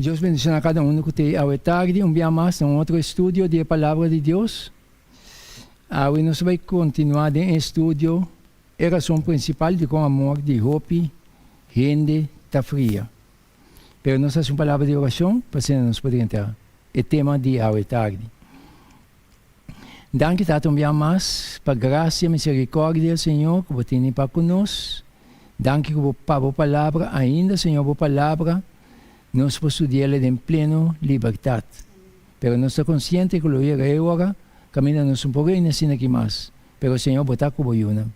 Dios bendiciona cada uno cu t'ey awe tardi un bia mas na un otro estudio di e Palabra di Dios. Awe nos ta bay continua den e estudio E Rason Principal Dicon Amor di Hopi Hende Ta Fria. Pero nos haci un palabra di oracion pa asina nos por drenta e tema di awe tardi. Danki Tata un bia mas pa gracia, misericordia, Señor, cu Bo tene pa cu nos. Danki cu Bo pa Bo palabra ainda, Señor, Bo palabra nos por studiele den pleno libertad. Pero nos ta consciente cu lo yega e ora caminda nos no por reina asina aki mas, pero Señor Bo ta cu Bo yunan.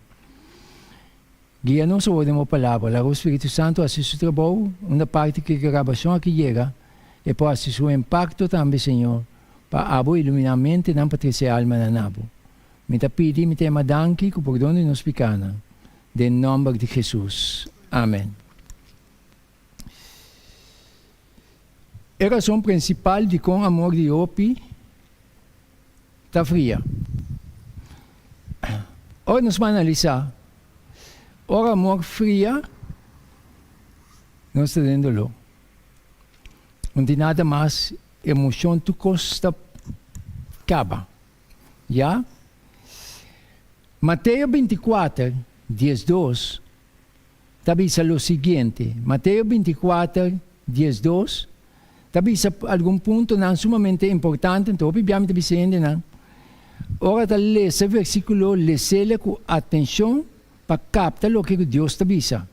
Guia nos awor den Bo palabra. Laga Bo Spiritu Santu haci su trabou unda parti cu e grabacion aki yega, e por haci su impacto tambe, Señor, pa Abo iluminá mentenan pa trece almanan na Bo. Mi ta pidi, mi ta yama danki cu pordon di nos picanan. Den nomber di Jesus. Amen. E rason principal dicon amor di hopi ta fria. Ora nos por analisá, ora amor fria, nos ta den doló. No tin nada mas emocion, tur cos ta caba. Ya? Mateo 24, 12 ta bisa lo siguiente, Mateo 24, 12 ta bisa algun puntonan sumamente importante, anto hopi bia mi ta bisa hendenan, ora ta lesa e versiculo, lesele cu atencion pa capta loke cu Dios ta bisa.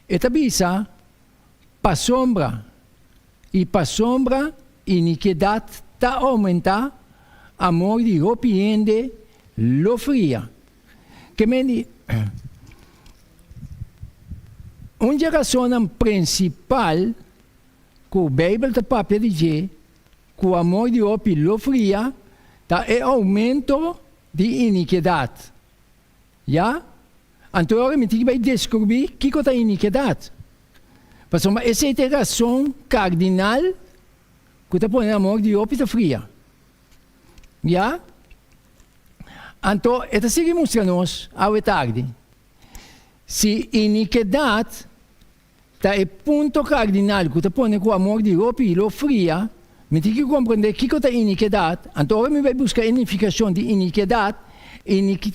E ta bisa, Pasobra i pasobra inikidat ta oumentá, amor di hopi hende lo fria. Ke men di, Un dje rasonnan prinsipal ku Beibel ta papia di dje ku amor di hopi lo fria ta e oumento di inikidat. Ya? Anto e ora mi tin ki bai deskribí kiko ta inikidat. Pasobra esei ta e rason kardinal ku ta pone amor di hopi ta fria. Ya? Anto e ta sigui mustra nos awe tardi, si inikidat ta e punto kardinal ku ta pone ku amor di hopi lo fria, mi tin ki komprendé kiko ta inikidat. Anto ora mi bai buska e nifikashon di inikidat,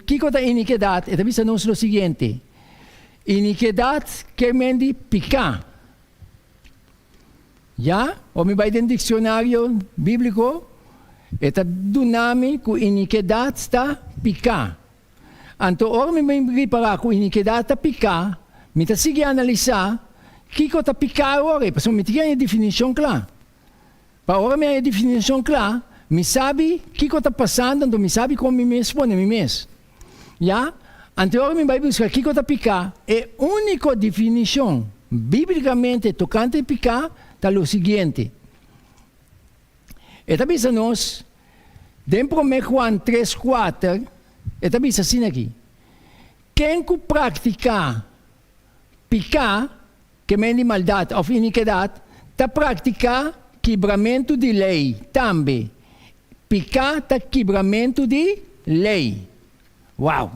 kiko ta inikidat, e ta bisa nos lo siguiente, Inikidat ke men di piká. Ya, ora mi bai den dikshonario bíbliko, e ta duna mi ku inikidat ta piká. Anto ora mi bin ripará ku inikidat ta piká, mi ta sigui analisá kiko ta piká awor ei, pasobra mi tin haña e definishon kla. Pa ora mi haña e definishon kla, mi sabi kiko ta pasando, anto mi sabi kon mi mes pone mi mes. Ya, anto ora mi bai buska kiko ta piká, e úniko definishon bíblikamente tokante piká ta lo siguiente. E ta bisa nos den Promé Juan tres kuater, e ta bisa asina aki, Ken ku praktiká piká, ke men di maldat òf inikidat, ta praktiká kibramentu di lei tambe. Piká ta kibramentu di lei. Wow!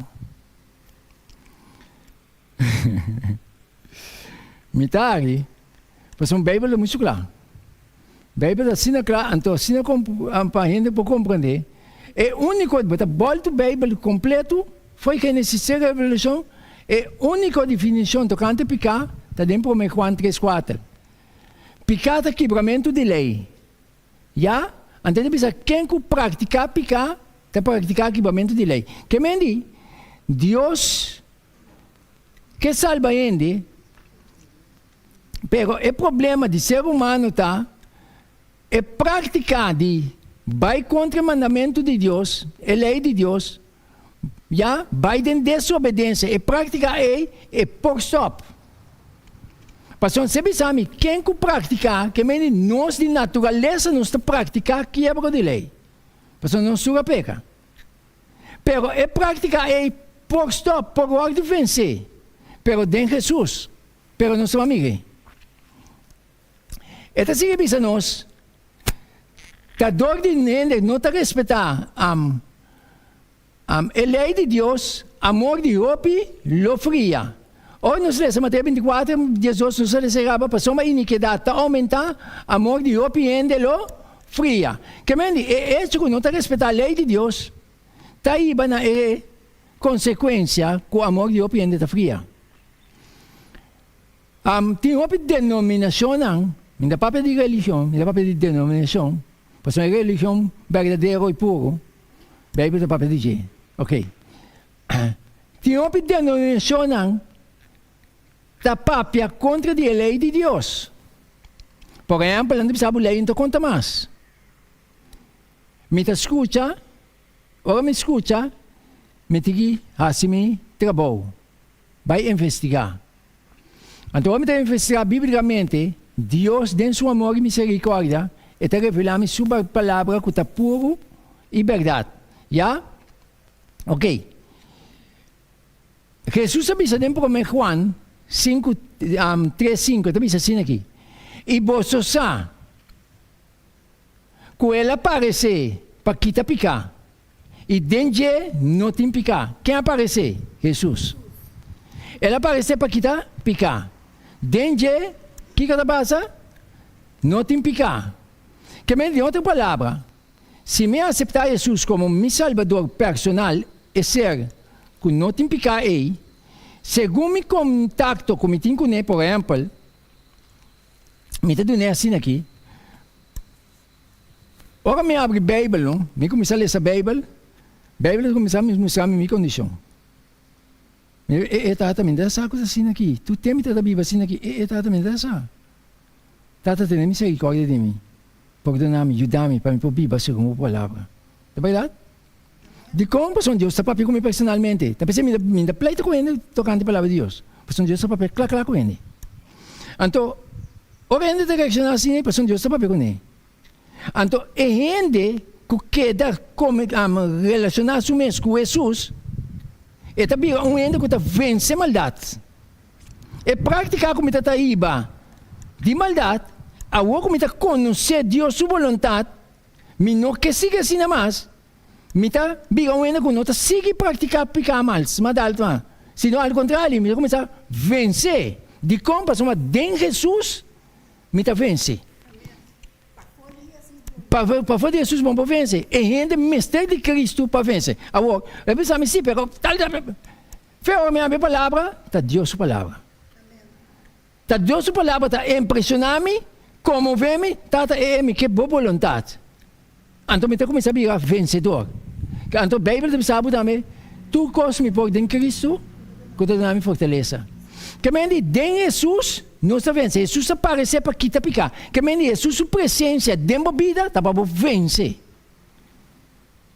Mi ta ari, pasobra Beibel ta muchu kla. Beibel ta asina kla, anto asina pa hende por komprendé. E úniko, bo ta bòltu Beibel kompletu, fo'i Génesis te Revelashon, e úniko definishon tokante piká ta den Promé Juan tres kuater. Piká ta kibramentu di lei. Ya, anto e ta bisa ken ku praktiká piká ta praktiká kibramentu di lei. Ke men di, Dios Ke salba hende, pero e problema di ser humano ta e práktika di bai kontra e mandamentu di Dios, e lei di Dios, ya, bai den desobedensia. E práktika ei e por stòp. Pasobra si e bisa mi, ken ku praktiká, ke mende nos di naturalesa nos ta praktiká kiebro di lei, pasobra nos tur a peka. Pero e práktika ei por stòp, por wòrdu vensé, pero den Hesus. Pero nos ta mira. E ta sigui bisa nos, Ta dor di hende no ta respetá e lei di Dios, amor di hopi lo fria. Ora nos lesa Mateo 24, 12 nos a lesa e raba, Pasobra inikidat ta oumentá, amor di hopi hende lo fria. Ke men di, e echo ku no ta respetá lei di Dios ta hiba na e konsekuensia ku amor di hopi hende ta fria. Tin hopi denominashonnan, mi ta papia di religion, mi ta papia di denominashon, pasobra e religion berdadero i puru, Beibel ta papia di dje. Ok. Tin hopi denominashonnan ta papia kontra di e lei di Dios. Por ehèmpel, nan ta bisa bo lei no ta konta mas. Mi ta skucha, ora mi skucha, mi tin ki hasi mi trabou, bai investigá. Anto ora mi ta investigá bíblikamente, Dios den su amor i miserikòrdia, e ta revelá mi su palabra ku ta puru i bèrdat. Ya? Ok. Hesus a bisa den Promé Juan 5, 3, 5, e ta bisa asina aki, I boso sa ku el a paresé pa kita piká, i den dje no tin piká. Ken a paresé? Hesus. El a paresé pa kita piká. Den dje, kiko ta pasa? No tin piká. Ke men, den otro palabra, Si mi aseptá Hesus komo mi Salbador personal, e ser ku no tin piká ei, segun mi kontakto ku mi tin kuné, por ehèmpel, mi ta dun'é asina aki, Ora mi abri Beibel, no, mi kuminsá lesa Beibel, Beibel ta kuminsá mustra mi mi kondishon. Mi e e tata, mi no ta sa ku ta asina aki. Tur tempu mi ta ta biba asina aki. E e tata, mi no ta sa. Tata, tene misericordia di mi. Pordona mi, yuda mi pa mi por biba segun bo palabra. Ta berdad? Dikon? Pasobra Dios ta papia ku mi personalmente. Ta p'esei mi mi ta pleita ku hende tokante palabra di Dios. Pasobra Dios ta papia kla kla ku hende. Anto, ora hende ta reakshoná asina, pasobra Dios ta papia kuné. Anto e hende ku keda kome relashoná su mes ku Hesus, e ta bira un hende ku ta vense maldat. E práktika ku mi ta ta hiba di maldat, awor ku mi ta konosé Dios su boluntat, mi no ke sigui asina mas, mi ta bira un hende ku no ta sigui praktiká piká mal, maldat mas, sino al kontrario, mi ta kuminsá vense. Dikon? Pasobra den Hesus Mi ta vense. Pafó di Hesus bo no por vense. E hende mester di Kristu pa vense. Awor, e bisa mi, si, pero tal tal. Fe ora mi habia palabra, ta Dios su palabra. Ta Dios su palabra ta impreshoná mi, konmové mi, Tata, e e mi ke bo boluntat. Anto mi ta kuminsá bira vensedor. Anto Beibel ta bisa bo tambe, Tur kos mi por den Kristu ku ta duna mi fortalesa. Ke men di den Hesus nos ta vense. Hesus ta paresé pa kita piká. Ke men di Hesus su presensia den bo bida ta pa bo vense.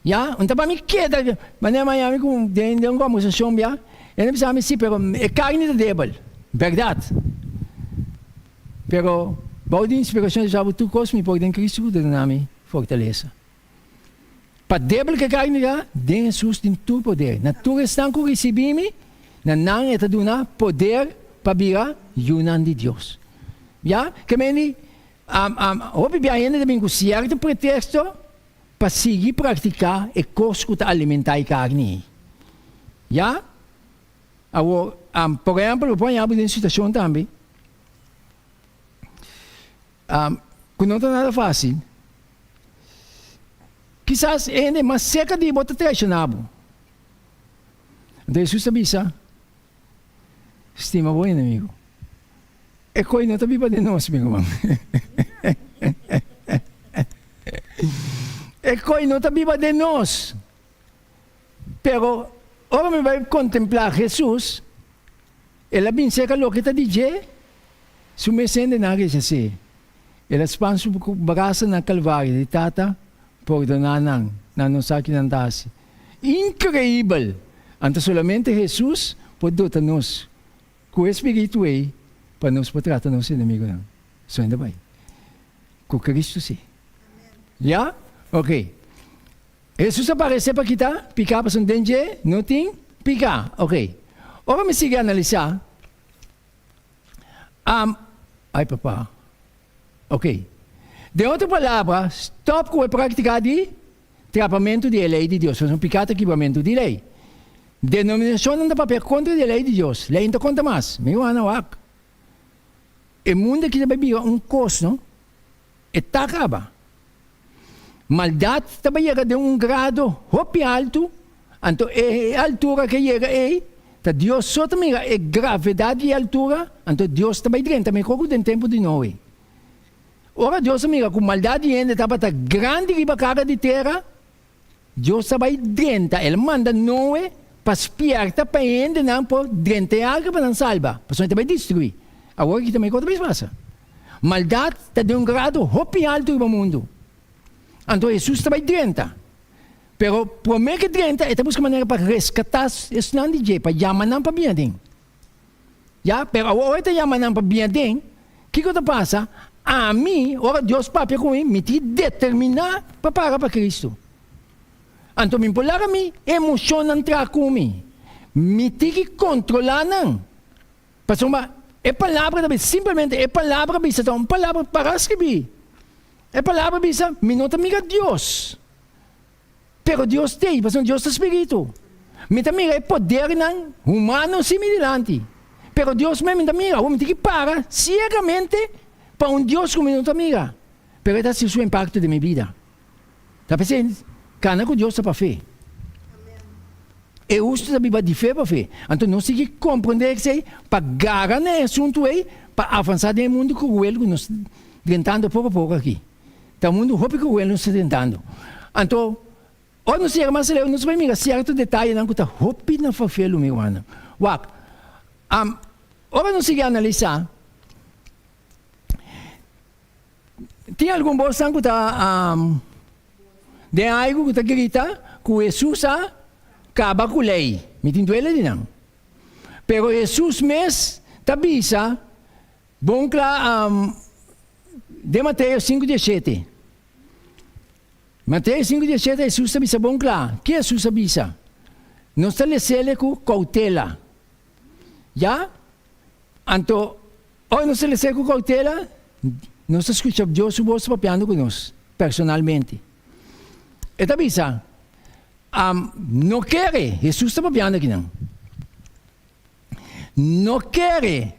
Ya, un ta pa mi keda manera maña mi ku den un kombersashon bia, e ta bisa mi si, pero e karni ta debel. Bèrdat. Pero bou di inspirashon di Dios tur kos mi por den Kristu ku ta duna mi fortalesa. Pa debel ke kai mi ta, den Hesus tin tur poder. Na tur esnan ku risibí mi, na nan e ta duna poder pa bira yunan di Dios. Ya, ke mende hopi bia hende ta bin ku sierto pretexto pa sigui praktiká e kos ku ta alimentá e karni ei. Ya. Awor, por ehempel, bo por haña bo den situashon tambe ku no ta nada fásil. Kisas e hende mas serka di bo ta traishoná bo. Anto Hesus ta bisa, Stima bo enemigu. E koi no ta biba den nos, mi ruman. E koi no ta biba den nos. Pero ora mi bai kontemplá Hesus, el a bin serka loke ta di dje, su mes hendenan a rechas'é. El a span su brasa na Kalvario, di, Tata, pordoná nan, nan no sa ki nan ta hasi. Inkreibel! Anto solamente Hesus por dota nos ku e spiritu ei pa nos por trata nos enemigunan. So hende bai ku Kristu si. Ya? Oke. Hesus a parece pa kita piká pasobra den dje no tin piká. Ok. Ora mi sigui analisá, am, ay papa. Ok. Den otro palabra, stòp ku e praktika di trapamentu di e lei di Dios, pasobra piká ta kibramentu di lei. Denominashonnan ta papia kontra di e lei di Dios. Lei no ta konta mas. Mi wak na wak. E mundu aki ta bai bira un kos, no? E ta kaba. Maldat ta bai yega den un grado hopi altu, anto e altura ke yega ei, ta Dios so ta mira e gravedat di e altura, anto Dios ta bai drenta mihor ku den tempu di Noe. Ora Dios a mira ku maldat di hende tabata grandi riba kara di tera, Dios a bai drenta, el a manda Noe pa spierta pa e hendenan por drenta e arka pa nan salba, pasobra e ta bai destruí. Awor aki tambe kos ta bai pasa. Maldat ta den un grado hopi altu riba mundu. Anto Hesus ta bai drenta. Pero promé ke drenta e ta buska manera pa reskatá esnan di dje, pa yama nan pa bini aden. Ya, pero awor ora e ta yama nan pa bini aden, kiko ta pasa? Ami, ora Dios papia ku mi, mi tin determiná pa para pa Kristu. Anto mi por laga mi emoshonnan tra ku mi. Mi tin ki kontrolá nan. Pasobra e palabra ta bisa, simplemente e palabra bisa ta un palabra para skribí. E palabra bisa, mi no ta mira Dios. Pero Dios t'ei, pasobra Dios ta spiritu. Mi ta mira e podernan humano si mi dilanti, pero Dios mes mi ta mira. Awor mi tin ki para siegamente pa un Dios ku mi no ta mira, pero e ta hasi su impakto den mi bida. Ta p'esei kana ku Dios ta pa fe. E hustu ta biba di fe pa fe. Anto nos tin ki komprendé esei pa gara na e asuntu ei pa avansá den e mundu kruel ku nos drentando poko poko aki. Ta un mundu hopi kruel nos ta tentando. Anto, ora nos yega mas leu, nos bai mira sierto detayenan ku ta hopi na ferfelu, mi rumannan. Wak, ora nos sigui analisá, tin algun bosnan ku ta den aigu ku ta grita ku Hesus a kaba ku lei. Mi tin duele di nan. Pero Hesus mes ta bisa bon kla, Den Mateo sinku dieshete, Mateo sinku dieshete Hesus ta bisa bon kla. Ke Hesus a bisa? Nos ta les'el ku koutela. Ya? Anto, ora nos ta les'el ku koutela, nos ta skucha Dios su bos papiando ku nos personalmente. E ta bisa, No kere, Hesus ta papiando akinan. No kere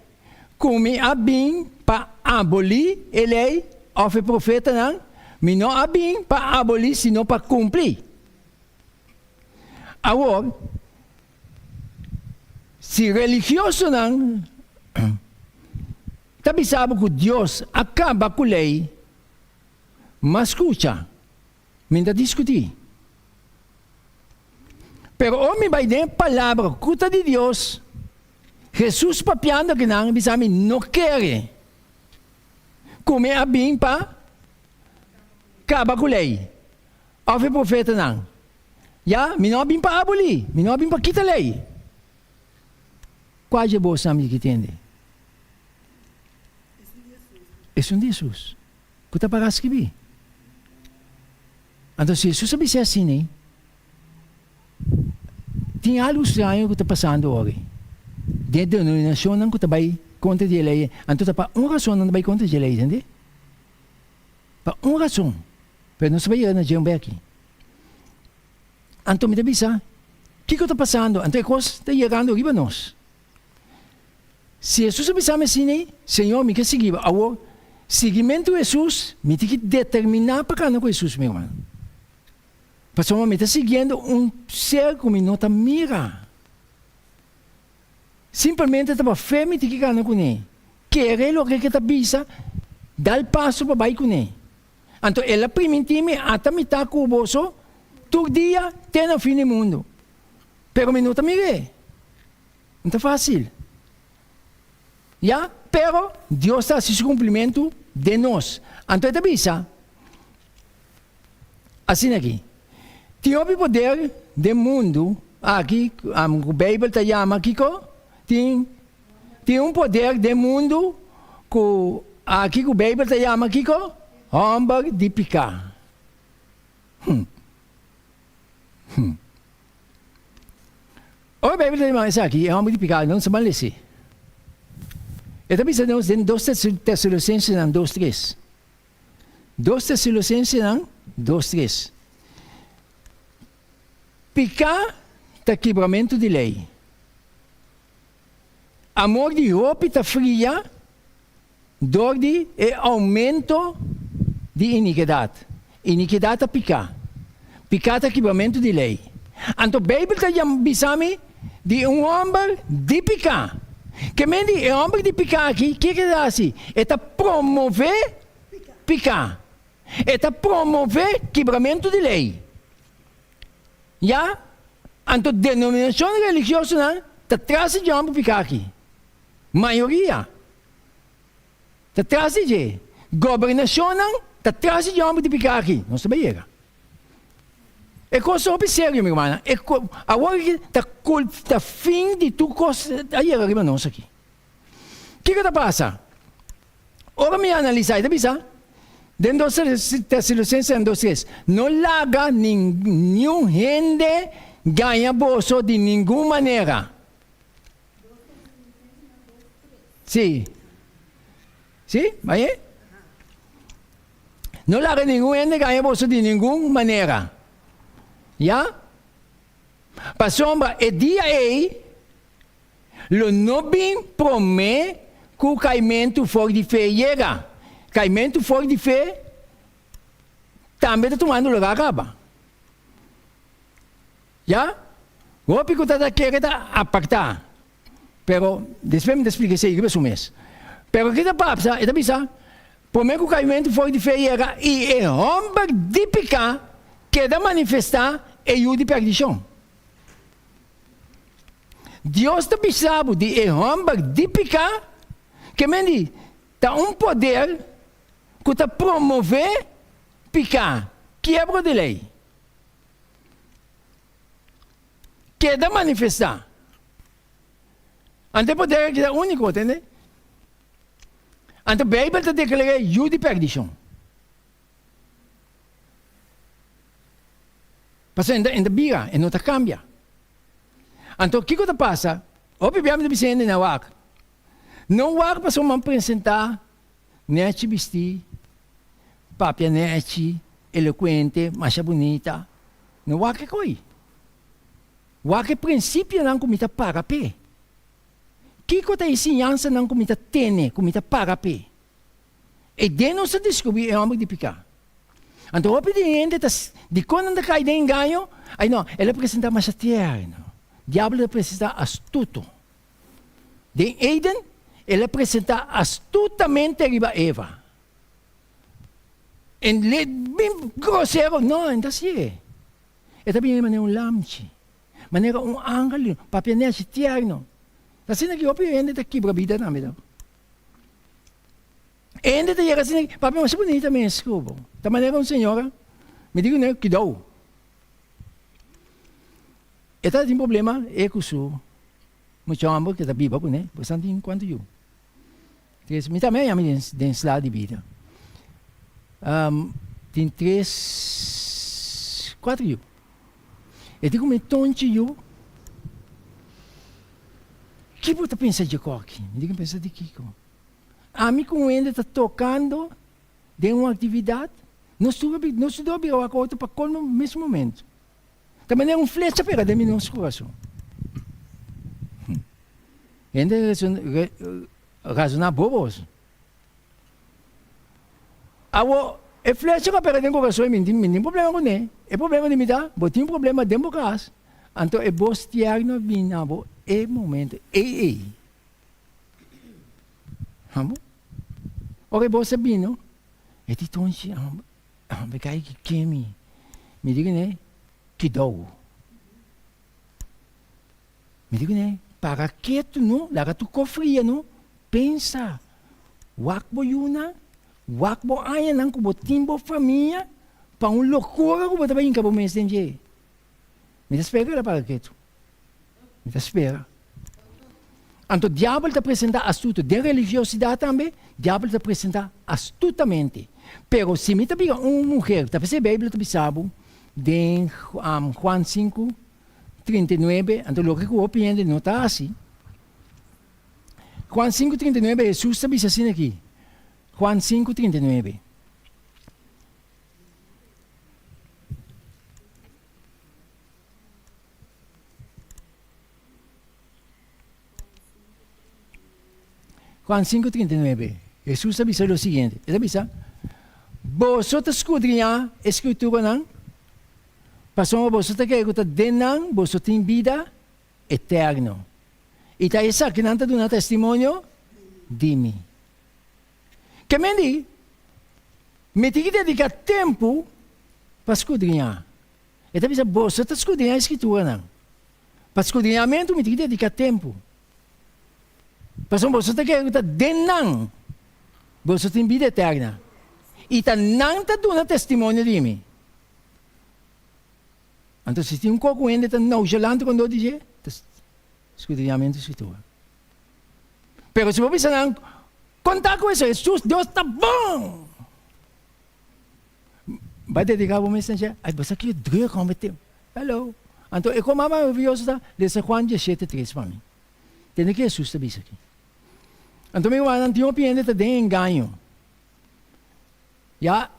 ku mi a bin pa abolí e lei òf e profetanan, mi no a bin pa abolí sino pa kumpli. Awor, si religiosonan ta bisa bo ku Dios a kaba ku lei, mas skucha. Mi ta diskutí. Pero ora mi bai den e Palabra ku ta di Dios, Hesus papiando ku nan bisa mi no kere ku mi a bin pa kaba ku lei òf e profetanan. Ya, mi no a bin pa abolí, mi no a bin pa kita lei. Kua dje bosnan mi ki tende? Esun di Hesus. Ku ta para skibí. Anto si Hesus a bis'é asina, tin algu straño ku ta pasando ora den e denominashonnan ku ta bai kontra di e lei. Anto ta pa un rason nan ta bai kontra di e lei, tende? Pa un rason. Pero nos ta bai yega na dje un beki. Anto mi ta bisa, kiko ta pasando? Anto e kos ta yegando riba nos. Si Hesus a bisa mi asina ei, Señor, mi ke sigui bo. Awor, siguimentu Hesus, mi tin ki determiná pa kana ku Hesus, mi ruman. Pasobra mi ta siguiendo un ser ku mi no ta mira. Simpelmente ta pa fe mi tin ki kana kuné. Kere loke ke ta bisa, dal paso pa bai kuné. Anto el a primintí mi, Ata mi ta ku boso tur dia te na fin di mundu. Pero mi no ta mir'é. No ta fácil. Ya, pero Dios ta hasi su cumplimentu den nos. Anto e ta bisa asina aki, Tin hopi poder den mundu aki ku Beibel ta yama kiko? Tin tin un poder den mundu ku aki ku Beibel ta yama kiko? Hòmber di piká. Hm. Hm. Ora Beibel ta yama esaki e hòmber di piká, nos ta malesé. E ta bisa nos den Dos Tesalosensenan dos tres. Dos Tesalosensenan dos tres. Piká. ta kibramentu di lei. Amor di hopi ta fria dor di e oumento di inikidat. Inikidat ta piká. Piká ta kibramentu di lei. Anto Beibel ta bisa mi di un hòmber di piká. Ke men di e hòmber di piká aki, kiko e ta hasi? E ta promové piká. E ta promové kibramentu di lei. Ya, anto denominashon religiosonan ta tras di dje hòmber piká aki. Mayoria ta tras di dje. Gobernashonnan ta tras di dje hòmber di piká aki. Nos ta bai yega. E kos ta hopi serio, mi rumannan. E awor aki ta ta fin di tur kos a yega riba nos aki. Kiko ta pasa? Ora mi analisá, e ta bisa den dos Tesalonicensenan 2:3, No laga niun hende gaña boso di ningun manera. Sí. Sí, bai e? No laga ningun hende gaña boso di ningun manera. Ya? Pasobra e dia ei Lo no bin promé ku kaimentu for di fe yega. Kaimentu for di fe tambe ta tumando lugá kaba. Ya? Hopi ku ta ta kere ta apartá. Pero despues mi ta splika esei riba su mes. Pero ki ta papsa? E ta bisa, Promé ku kaimentu for di fe yega i e hòmber di piká keda manifestá e yu di pèrdishon. Dios ta bisa bo di e hòmber di piká, ke men di ta un poder ku ta promové piká, kiebro di lei. Keda manifestá. Anto e poder aki ta úniko, tende? Anto Beibel ta deklar'é yu di pèrdishon. Pasobra e ta bira, e no ta kambia. Anto kiko ta pasa? Hopi bia mi ta bisa hende na wak, No wak pasobra mi a presentá nèchi bistí, papia nèchi, elokuente, masha bunita. No wak e koi. Wak e prinsipionan ku mi ta para p'e. Kiko ta e siñansanan ku mi ta tene, ku mi ta para p'e? E den nos ta descubri e homber di pica. Anto hopi di hende ta dicon nan ta cay den engaño? Ay no, el a presenta masha tierno. Diablo ta presenta astuto. Den Eden el a presenta astutamente riba Eva. En le bin grosero, no, en ta hacié. E ta bini manera un lamchi, manera un angel, papia nechi tierno. Ta asina ki hopi hende ta kibra bida tambe. Hende ta yega asina, papia masha bunita mes ku bo. Ta manera un señora, mi di kuné, kidou. E ta tin problema e ku su mucha homber ku ta biba kuné, bo sa tin kuantu yu. Tres, mi tambe a yama den den sla di bida. Tin tres, kuater yu. E di ku mi tonchi yu, ki bo ta pensa dje koki? Mi di ku mi pensa di kiko? Ami ku un hende ta tokando den un aktividat, nos tur a nos tur a bira wak otro pa kolmo mes momento. Ta manera un flecha pega den mi nos kurason. Hende razoná bobos. Awor, e flecha ku a pega den kurason mi mi tin problema kuné. E problema di mi ta, bo tin problema den bo kas, anto e bos tierno a bini na bo e momento ei ei. Amo? Ora e bos a bini, e di tonchi, amo kai ki kemi. Mi di kuné, kidou. Mi di kuné, para ketu no, laga tur kos fria no, pensa, wak bo yunan, wak bo añanan ku bo tin bo famia pa un lokura ku bo ta bai hinka bo mes den dje. Mi ta spera ku el a para ketu. Mi ta spera. Anto diabel ta presenta astuto. Den religiosidat tambe, diabel ta presenta astutamente. Pero si mi ta bira un muher, ta p'esei Beibel ta bisa bo den Juan sinku, 39, anto loke ku hopi hende no ta hasi. Juan 5, 39, Hesus ta bisa asina aki. Juan 5, 39. Juan 5:39, Hesus a bisa lo siguiente, El a bisa, Boso ta skudriñá e Skrituranan, pasobra boso ta kere ku ta den nan boso tin bida eterno, i ta esakinan ta duna testimonio di mi. Ke men di, Mi tin ki dediká tempu pa skudriñá. E ta bisa, Boso ta skudriñá e Skrituranan. Pa skudriñamentu mi tin ki dediká tempu. Pasobra boso ta kere ku ta den nan boso tin bida eterna, i ta nan ta duna testimonio di mi. Anto si tin un kos ku hende ta nonchalant kondó di dje, ta skudriñamentu Skritura. Pero si bo bisa nan, Konta ku esei, Hesus, Dios ta bon! Bai dediká bo mes na dje, Ai, bo sa ki druk hòmber tin. Hello! Anto e kos mas maravioso ta, lesa Juan diesshete tres pa mi. Tende ke Hesus ta bisa aki. Anto mi rumannan, tin hopi hende ta den engaño. Ya,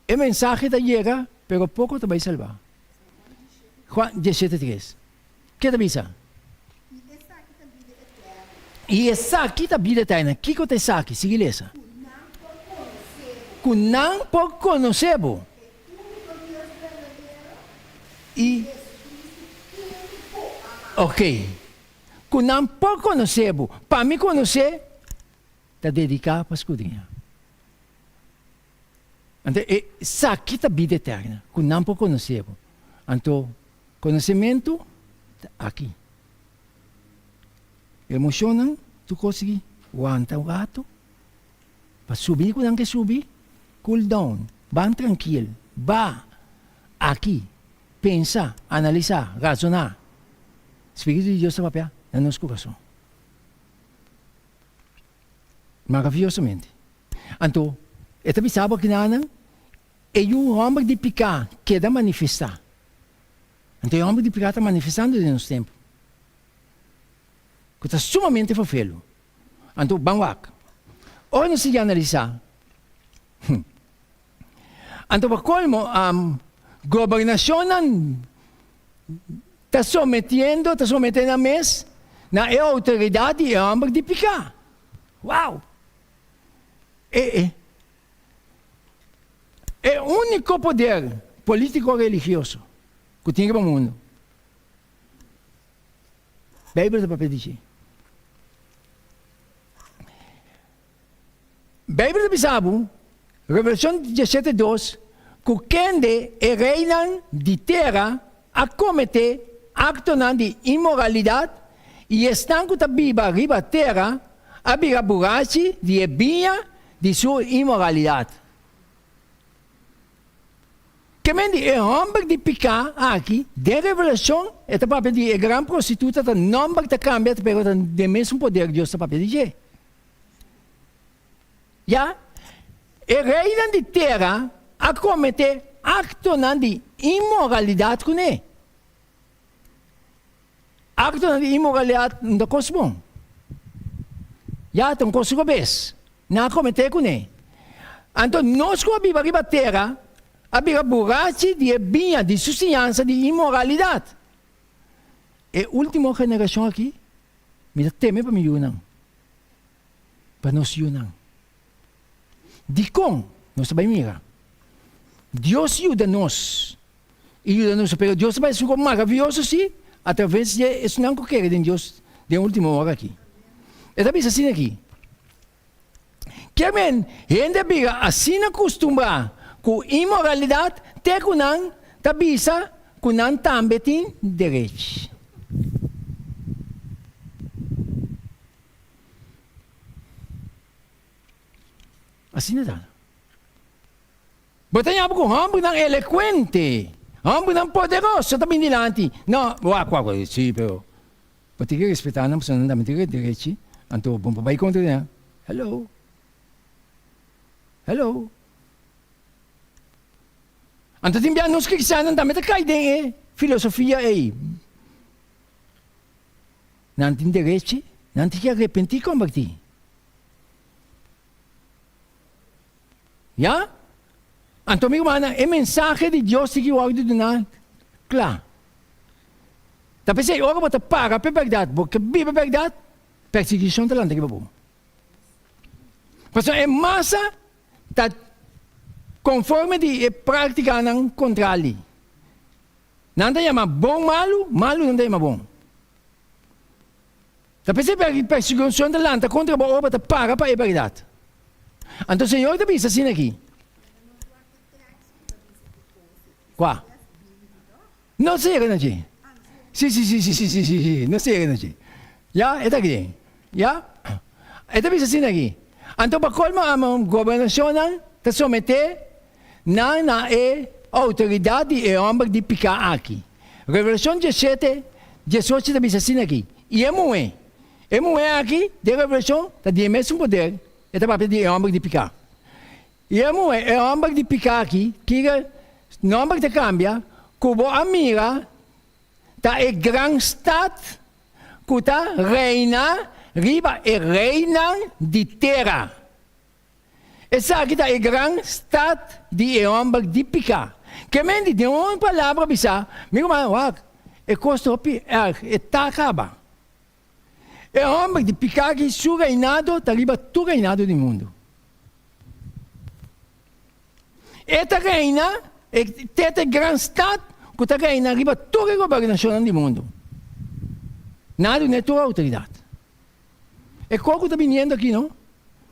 e mensahe ta yega, pero poko ta bai salbá. Juan diesshete tres. Ke ta bisa? I esaki ta bida eterna. Kiko ta esaki? Sigui lesa. Ku nan por konosé bo. I Ok. Ku nan por konosé bo. Pa mi konosé ta dediká pa skudriñá. Anto e esaki ta bida eterna, ku nan por konosé bo. Anto konosementu ta aki. Emoshonnan tur kos sigui wanta un ratu pa subi ku nan ke subi, cool down, ban trankil, ba aki, pensa, analisá, razoná. Spiritu di Dios ta papia na nos kurason. Maraviosamente. Anto, e ta bisa bo akinanan, e yu hòmber di piká keda manifestá. Anto e hòmber di piká ta manifestando den nos tempu, ku ta sumamente ferfelu. Anto, ban wak. Ora nos sigui analisá, anto pa kolmo, gobernashonnan ta sometiendo, ta somete nan mes na e outoridat di e hòmber di piká. Wow! E e e úniko poder polítiko religioso ku tin riba mundu. Beibel ta papia di dje. Beibel ta bisa bo, Revelashon diesshete dos, ku kende e reinan di tera a kometé aktonan di inmoralidat i esnan ku ta biba riba tera a bira burachi di e biña di su inmoralidat. Ke men di e hòmber di piká aki, den Revelashon e ta papia di e gran prostituta, ta nòmber ta kambia pero ta den mesun poder Dios ta papia di dje. Ya, e reinan di tera a kometé aktonan di inmoralidat kuné. Aktonan di inmoralidat no ta kos bon. Ya, ta un kos robes. Nan a kometé kuné. Anto nos ku a biba riba tera a bira burachi di e biña di su siñansa di inmoralidat. E último generashon aki, mi ta teme pa mi yunan. Pa nos yunan. Dikon? Nos ta bai mira. Dios yuda nos i yuda nos, pero Dios ta bai hasi un kos maravioso si atraves di esnan ku kere den Dios den ultimo ora aki. E ta bisa asina aki, Ke men hende a bira asina kustumbrá ku inmoralidat te ku nan ta bisa ku nan tambe tin derechi. Asina ta. Bo ta yama ku hòmbernan elekuente, hòmbernan poderoso ta bin dilanti. No, wak, wak, wak, sí, pero bo tin ke respetá nan pasobra nan tambe tin derechi, anto bo no por bai kontra di nan. Hello. Hello. Anto tin bia nos kristiannan tambe ta kai den e filosofia ei. Nan tin derechi, nan tin ke arepentí kombertí. Ya? Anto mi rumannan, e mensahe di Dios tin ki wòrdu duná kla. Ta p'esei ora bo ta para p'e bèrdat, bo ke biba e bèrdat, persiguishon ta lanta riba bo. Pasobra e masa ta konforme di e práktikanan kontrali. Nan ta yama bon malu, malu nan ta yama bon. Ta p'esei persekushon ta lanta kontra bo ora bo ta para pa e bèrdat. Anto Señor ta bisa asina aki. Kua? No sera na dje. Si, si, si, si, si, si, si, si, no sera na dje. Ya, e ta aki. Ya? E ta bisa asina aki. Anto pa kolmo amo gobernashonnan ta someté nan na e outoridat di e hòmber di piká aki. Revelashon diesshete, diesocho ta bisa asina aki, I e muhé, e muhé aki den Revelashon ta di e mesun poder, e ta papia di e hòmber di piká. I e muhé, e hòmber di piká aki, kiko nòmber ta kambia, ku bo a mira ta e gran stat ku ta reina riba e reinan di tera. Esaki ta e gran stat di e hòmber di piká. Ke men di den un palabra bisá, Mi ruman, wak, e kos ta hopi èrg, e ta kaba. E hòmber di piká aki su reinado ta riba tur reinado di mundu. E ta reina, e te ta e gran stat ku ta reina riba tur e gobernashonnan di mundu. Nan a dun'é tur outoridat. E kos ku ta biniendo aki no,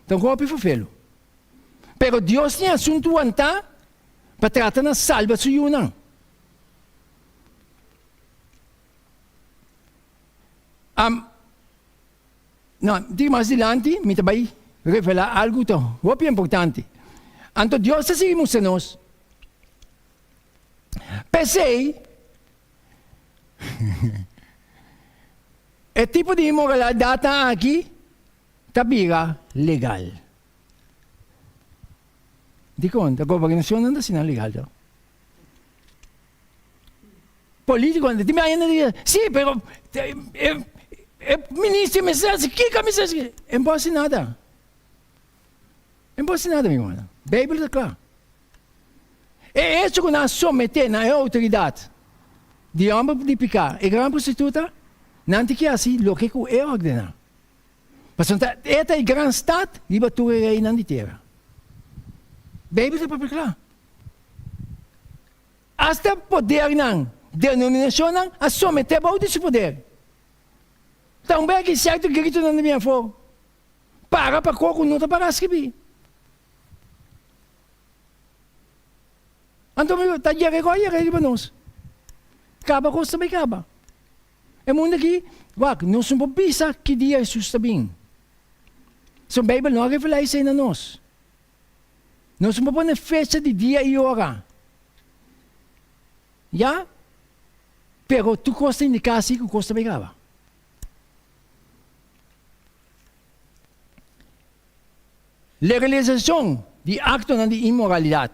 ta un hopi ferfelu. Pero Dios tin asuntu wantá pa trata na salba su yunan. Am, no, di mas dilanti mi ta bai revelá algu ta hopi importante. Anto Dios ta sigui mustra nos. P'esei, e tipo di inmoralidadnan aki ta bira legal. Dikon? Ta gobernacionnan ta asina legal to. Politiconan tin bia hende ta si pero e minister mester hasi kiko mester hasi e no por hasi nada e no por hasi nada mi hermano Bijbel ta kla e hecho ku nan a somete na e outoridat di homber di pika e gran prostituta nan tin ki hasi loke ku e ordena pasobra e ta e gran stat riba tur e reinan di tera Bijbel ta papia kla. Asta podernan, denominashonnan a someté bou di su poder. Ta un bek i sierto gritonan ta bin afó, Para pa koko no ta para skibí. Anto mi ta yega ku a yega riba nos. Kaba kos ta bai kaba. E mundu aki, wak, nos no por bisa ki dia Hesus ta bin. So Beibel no a revelá esei na nos. Nos no por pone fecha di dia i ora. Ya? Pero tur kos ta indiká si ku kos ta bai kaba. Legalisashon di aktonan di inmoralidat.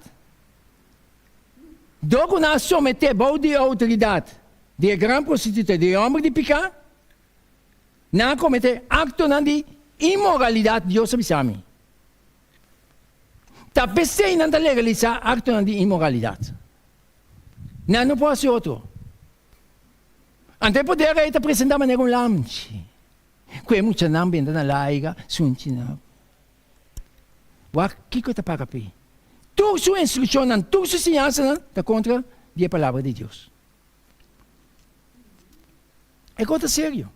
Dor ku nan a someté bou di e outoridat di e gran prostituta di e hòmber di piká, nan a kometé aktonan di inmoralidat, Dios a bisa mi. Ta p'esei nan ta legalisá aktonan di inmoralidat. Nan no por hasi otro. Anto e poder ei ta presentá manera un lamchi ku e muchanan benta na laiga sunchi nan. Wak kiko ta para p'e. Tur su instrukshonnan, tur su siñansanan ta kontra di e Palabra di Dios. E kos ta serio.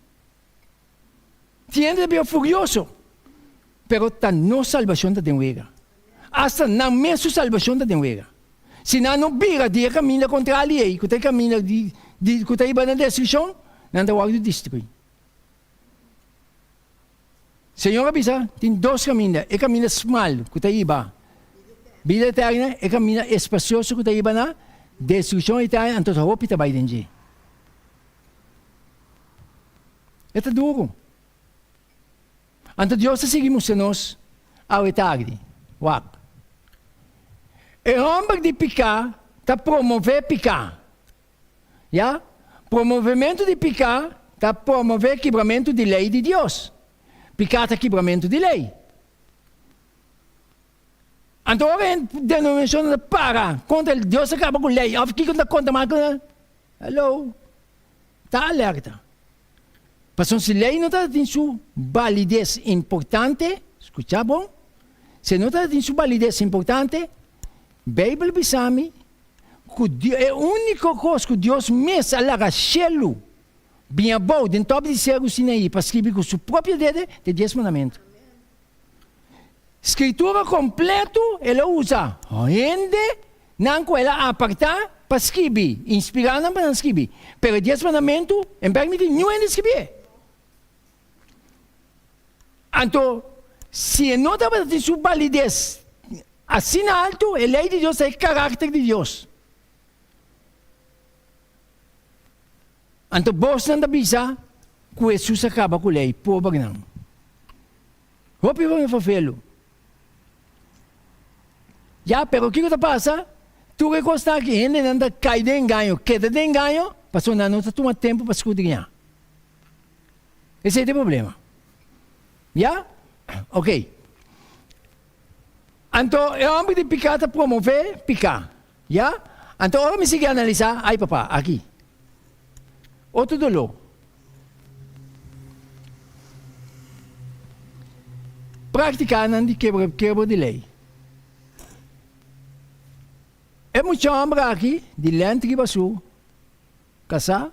Tin hende ta bira furioso, pero ta nos salbashon ta den wega. Asta nan mes su salbashon ta den wega. Si nan no bira di e kaminda kontrali ei, ku ta e kaminda di di ku ta hiba na destrukshon, nan ta wòrdu destruí. Señor a bisa, tin dos kaminda, e kaminda smal ku ta hiba bida eterna, e kaminda espasioso ku ta hiba na destrukshon eterna, anto ta hopi ta bai den dje. E ta duru. Anto Dios ta sigui mustra nos awe tardi. Wak. E homber di piká ta promové piká. Ya? Promovementu di piká ta promové kibramentu di lei di Dios. Piká ta kibramentu di lei. Anto ora e denominashonnan ta para kontra Dios ta kaba ku lei òf kiko ta konta mas ku Hello. Ta alerta. Pasobra si lei no ta tin su balides importante, skucha bon, Si e no tabatin su balides importante, Beibel bisa mi ku e úniko kos ku Dios mes a laga shelu bin abou den tòp di seru Sinaí pa skibi ku su propio dede ta e Dies Mandamentu. Skritura kompletu el a usa hende nan ku el a apartá pa skibi, inspirá nan pa nan skibi. Pero e Dies Mandamentu en permití niun hende skibié. Anto, si e no tabata tin su balides asina altu, e lei di Dios ta e karakter di Dios. Anto bosnan ta bisa ku Hesus a kaba ku lei, pobernan. Hopi hopi fafelu. Ya, pero kiko ta pasa? Tur e kosnan aki hendenan ta kai den engaño, keda den engaño, pasobra nan no ta tuma tempu pa skudriñá. Esei ta e problema. Ya? Ok. Anto e hòmber di piká ta promové piká. Ya? Anto ora mi sigui analisá, ai papá, aki. Otro doló. Práktikanan di kebra kebra di lei. E mucha hòmber aki di lènt riba su kasá.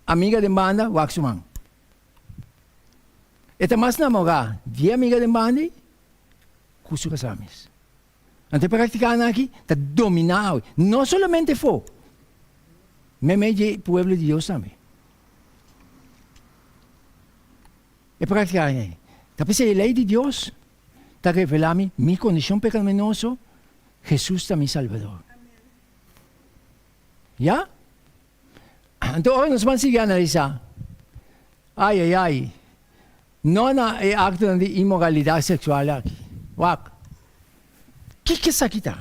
Amiga den banda wak su man. E ta mas namorá di e amiga den banda ei ku su kasá mes. Anto e praktikanan aki ta dominá awe, no solamente afó, meimei di e pueblo di Dios tambe. E praktikanan ei ta p'esei e lei di Dios ta revelá mi mi kondishon pekaminoso, Hesus ta mi Salbador. Ya? Anto ora nos ban sigui analisá, ai ai ai, no na e aktonan di inmoralidat seksual aki. Wak, kiko esaki ta?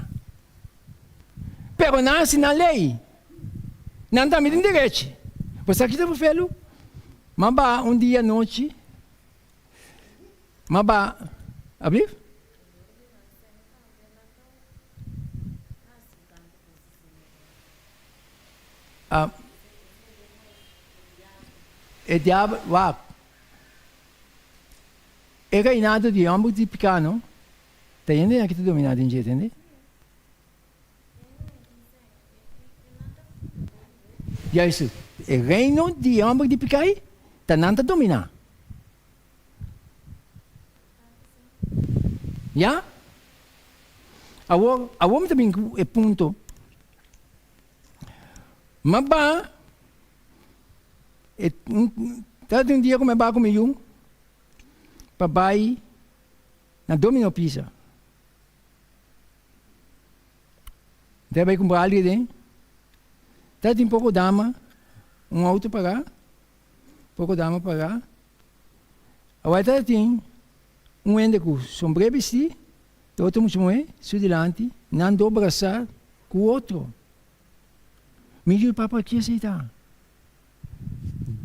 Pero nan hasi nan lei, nan tambe tin derechi. Bo sa ki ta bufelu? M'a baha un dia anochi, m'a baha, ablief? E diabel, wak, e reinado di hòmber di piká no, ta hende nan ki ta dominá den dje, tende? Juist, e reino di hòmber di piká ei, ta nan ta dominá. Ya? Awor, awor mi ta bin ku e punto. Ma ba, e, tabatin un dia ku mi a ba ku mi yu pa bai na Domino Pizza. Mi ta bai kumpra algu aden. Tabatin poko dama, un outo pará, poko dama pará. Awor tabatin un hende ku sombré bistí, e otro mucha muhé su dilanti, nan do brasá ku otro. Mi yu papa ki esei ta?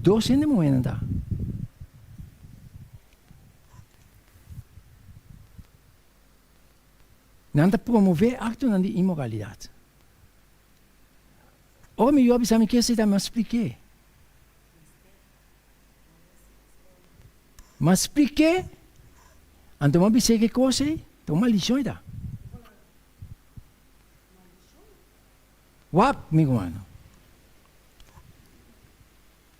Dos hende muhé nan ta. Nan ta promové aktonan di inmoralidat. Ora mi yu a bisa mi ki esei ta, mi a splik'é. Ma splik'é, anto mi a bis'é ke kos ei ta un maldishon ei ta. Wak, mi rumannan,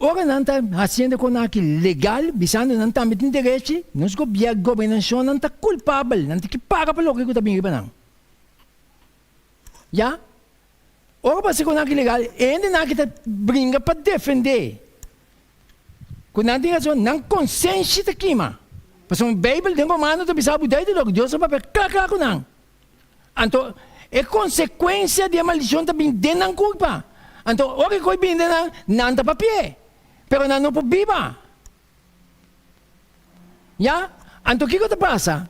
ora nan ta hasiendo kon aki legal, bisando nan tambe tin derechi, nos gobier, gobernashonnan ta kulpabel, nan tin ki paga pa loke ku ta bin riba nan. Ya? Ora bo hasi ku nan ki legal, e hendenan aki ta bringa pa defendé ku nan tin rason, nan konsenshi ta kima. Pasobra Beibel den Romano ta bisa bo duidelijk, Dios a papia kla kla ku nan. Anto e konsekuensia di e maldishon ta bin den nan kurpa. Anto ora e koi bin den nan, nan ta papi'é, pero nan no por biba. Ya? Anto kiko ta pasa?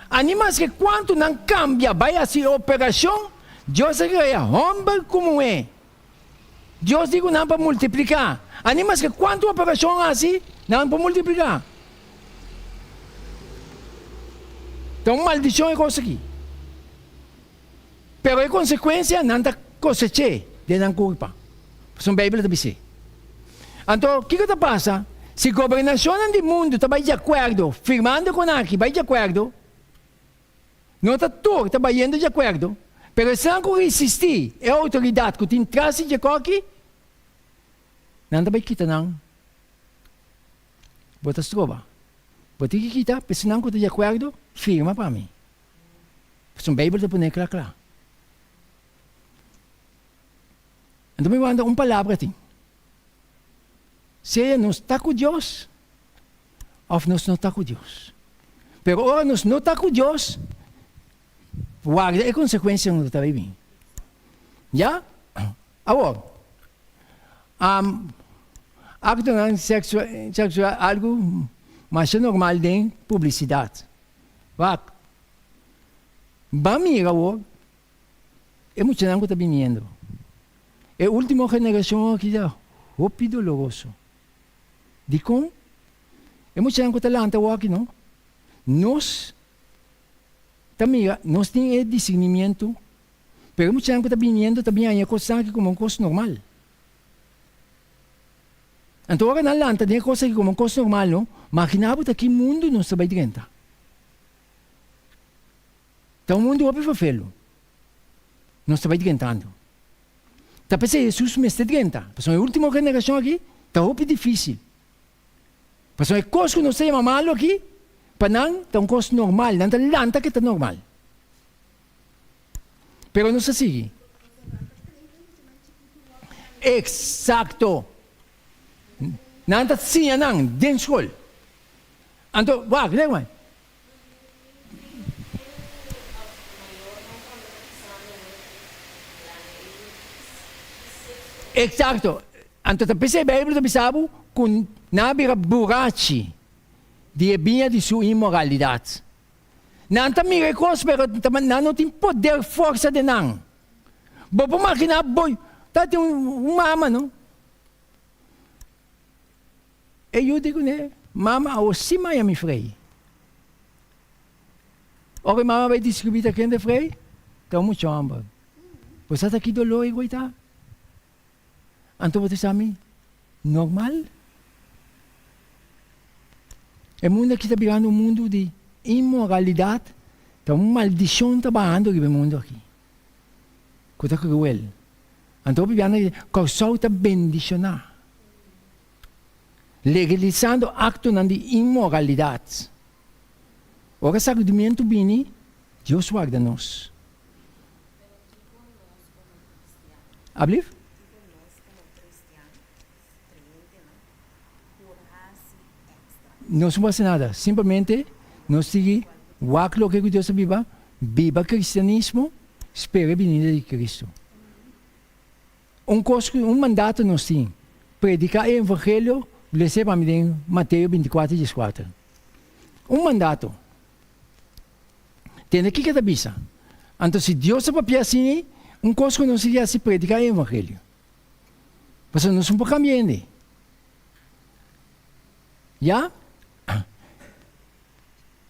Ani maske kuantu nan kambia bai hasi operashon, Dios a krea hòmber ku muhé. Dios di ku nan pa multipliká. Ani maske kuantu operashon hasi, nan por multipliká. Ta un maldishon e kos aki. Pero e konsekuensia nan ta kosech'é den nan kurpa. Pasobra Beibel ta bis'é. Anto, kiko ta pasa si gobernashonnan di mundu ta bai di akuerdo, firmando kon aki, bai di akuerdo? No ta tur ta bayendo di akuerdo, pero esnan ku risistí e outoridat ku tin tras di dje koki, nan ta bai kita nan. Bo ta stroba. Bo tin ki kita pa esnan ku ta di akuerdo firma pa mi. Pasobra Beibel ta pone kla kla. Anto mi wanta un palabra tin. Sea nos ta ku Dios òf nos no ta ku Dios. Pero ora nos no ta ku Dios, warda e konsekuensianan ku ta bai bin. Ya? Awor, aktonan seksual algu masha normal den publisidat. Wak, ban mira awor E muchanan ku ta biniendo. E ultimo generashon aki ta hopi doloroso. Dikon? E muchanan ku ta lanta awor aki no. Nos ta mira, nos tin e disernimiento, pero e muchanan ku ta biniendo ta bin haña e kosnan aki komo un kos normal. Anto ora nan lanta den e kos aki komo un kos normal no, magina bo ta ki mundu nos ta bai drenta. Ta un mundu hopi fafelu nos ta bai drentando. Ta p'esei Hesus mester drenta, pasobra e ultimo generashon aki ta hopi difisil. Pasobra e kos ku nos ta yama malu aki, pa nan ta un kos normal, nan ta lanta ke ta normal. Pero nos ta sigui. Eksakto! Nan ta siña nan den skol. Anto, wak, lei wak. Exacto. Anto ta p'esei Bijbel ta bisa bo cu nan a bira burachi di e biña di su inmoralidad. Nan ta mira e cos pero nan no tin poder forsa den nan. Bo por magina bo ta tin un mama no. E yu di kuné, Mama, awo si maya mi frei. Ora e mama bai diskubí ta kende frei, ta un mucha hòmber. Bo sa ta ki doló e goi ta? Anto bo ta sa mi, Normal. E mundu aki ta birando un mundu di inmoralidat, ta un maldishon ta bahando riba e mundu aki, ku ta kruel. Anto hopi biaha nan di, Kòrsou ta bendishoná. Legalisando aktonan di inmoralidat. Ora sakudimentu bini, Dios warda nos. Ablief? Nos no por hasi nada, simplemente nos sigui wak loke ku Dios ta biba, biba kristianismo, spera e binida di Kristu. Un kos ku un mandato nos tin, prediká e evangelio, lese pa mi den Mateo bintikuater dieskuater. Un mandato. Tende kiko e ta bisa. Anto si Dios ta papia asina, un kos ku nos tin di hasi prediká e evangelio. Pasobra nos no por kambia hende. Ya?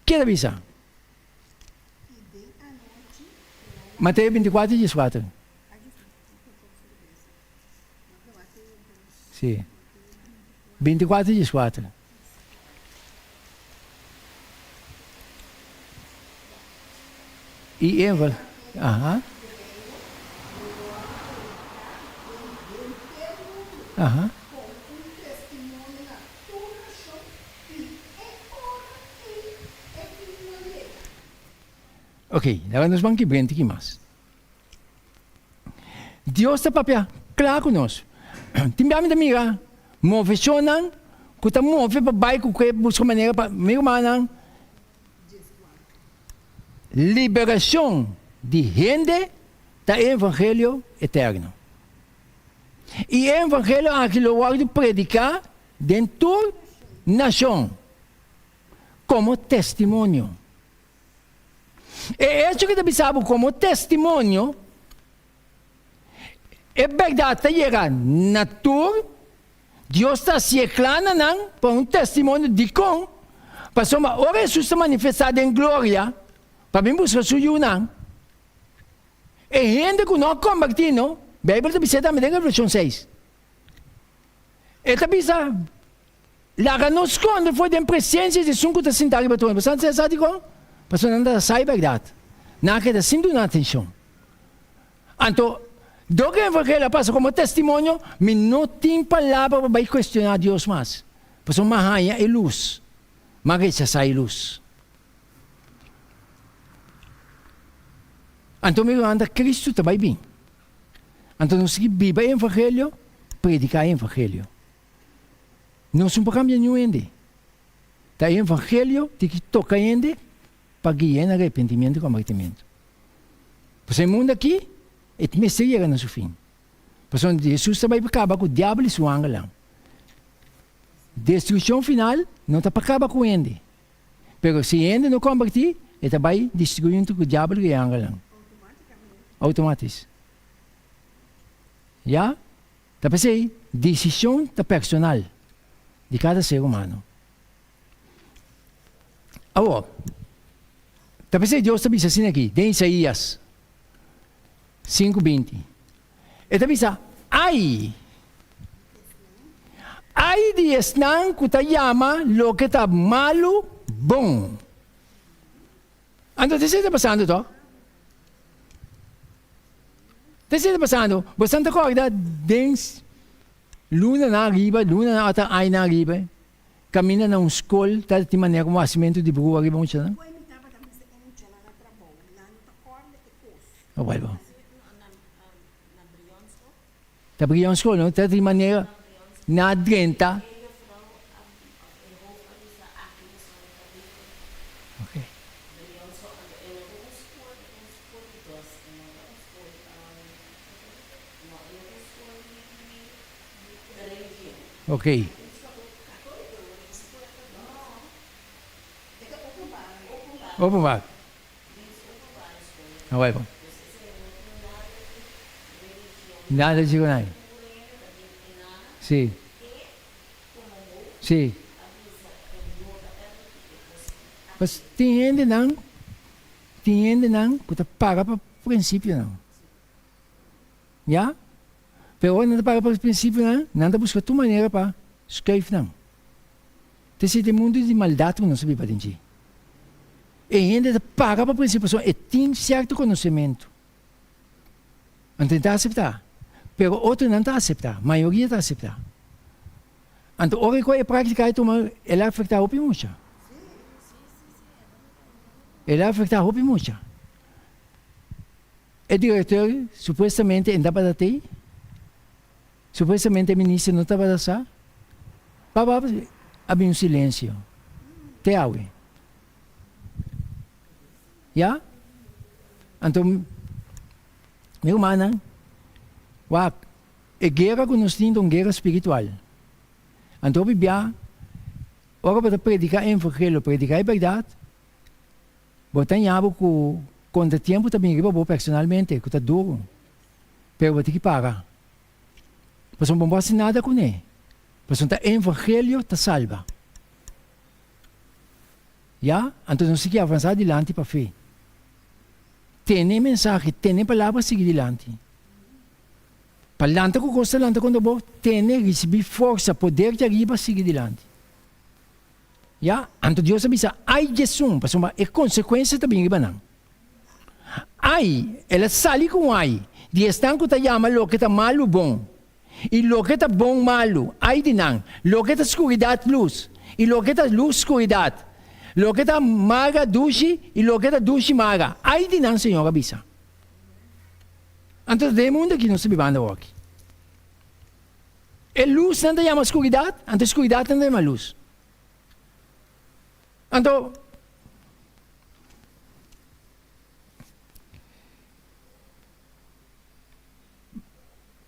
Ke ta bisa? Mateo 24, 14. Sí. 24, 14. I Eva, aha. Aha. Ok, laga nos ban kibr'é un tiki mas. Dios ta papia kla ku nos. Tin bia mi ta mira moveshonnan ku ta move pa bai ku ke buska manera pa mi rumannan liberashon di hende ta e evangelio eterno. I e evangelio aki lo wòrdu prediká den tur nashon komo testimonio. E echo ku ta bisa bo komo testimonio, e bèrdat ta yega na tur, Dios ta hasié kla na nan pa un testimonio. Dikon? Pasobra ora Hesus ta manifestá den gloria pa bin buska su yunan, e hende ku no a kombertí no, Beibel ta bis'é tambe den Revelashon seis, e ta bisa, Laga nos skonde for den presensia di esun ku ta sintá riba trono. Pasobra nan ta sa dikon? Pasobra nan ta sa e bèrdat. Nan a keda sin duna atenshon. Anto, dor ku e evangelio a pasa komo testimonio, mi no tin palabra pa bai kuestioná Dios mas, pasobra mi a haña e lus, mi a rechasá e lus. Anto mi ruman ta Kristu ta bai bin. Anto nos sigui biba e evangelio, prediká e evangelio. Nos no por kambia niun hende. Ta e evangelio tin ki toka hende pa guia na arepentimiento i kombertimiento. Pasobra e mundu aki e mester yega na su fin. Pasobra Hesus ta bai pa kaba ku diabel i su angelnan. Destrukshon final no ta pa kaba ku hende. Pero si hende no kombertí, e ta bai destruí huntu ku diabel i e angelnan. Outomatis. Ya? Ta p'esei desishon ta personal di kada ser humano. Awor, ta p'esei Dios ta bisa asina aki den Isaías 5:20. E ta bisa, Ai! Ai di esnan ku ta yama loke ta malu bon! Anto ta esei ta pasando tòg? Ta esei ta pasando. Boso ta kòrda den lunanan ariba, lunanan ota añanan ariba, kaminda na un skol ta tin manera komo hasimentu di brua riba muchanan? Ta Brion School, no? Ta di manera na drenta. Okay. Okay. Openbaar. Awor. Nada di ku nan. Sí. Sí. Pues tin hendenan, tin hendenan ku ta para pa prinsipionan. Ya? Pero ora nan ta para pa prinsipionan, nan ta buska tur manera pa skuif nan. Ta esei ta e mundu di maldat ku nos ta biba den dje. E hende ta paga pa prinsipio pasobra e tin sierto konosementu. Anto e ta aseptá. Pero otronan ta aseptá, mayoria ta aseptá. Anto ora ku e práktika ei tuma, el a afektá hopi mucha. El a afektá hopi mucha. E direktor supuestamente e tabata tei. Supuestamente e minister no tabata sa. Papa a bin un silencio. Te awe. Ya? Anto mi rumannan, wak, e guera ku nos tin ta un guera spiritual. Anto hopi bia, ora bo ta predica e evangelio, predica e berdad, bo ta ña bo ku kontratiempo ta bin riba bo personalmente, ku ta duro. Pero bo tin ki para. Pasobra bo no por hasi nada kuné. Pasobra ta evangelio ta salba. Ya? Anto nos tin ki avansá dilanti pa fe. Tene e mensahe, tene e palabra sigui dilanti. Pa lanta ku kos ta lanta kontra bo, tene, risibí forsa, poder di ariba, sigui dilanti. Ya? Anto Dios a bisa, Ai djesun, pasobra e konsekuensia ta bin riba nan. Ai, el a sali ku un ai, di esnan ku ta yama loke ta malu bon, i loke ta bon malu, ai di nan, loke ta skuridat lus, i loke ta lus skuridat, loke ta marga dushi, i loke ta dushi marga, ai di nan, Señor a bisa. Anto den e mundu aki nos ta bibando awoki. E lusnan ta yama skuridat, anto e skuridatnan ta yama lus. Anto.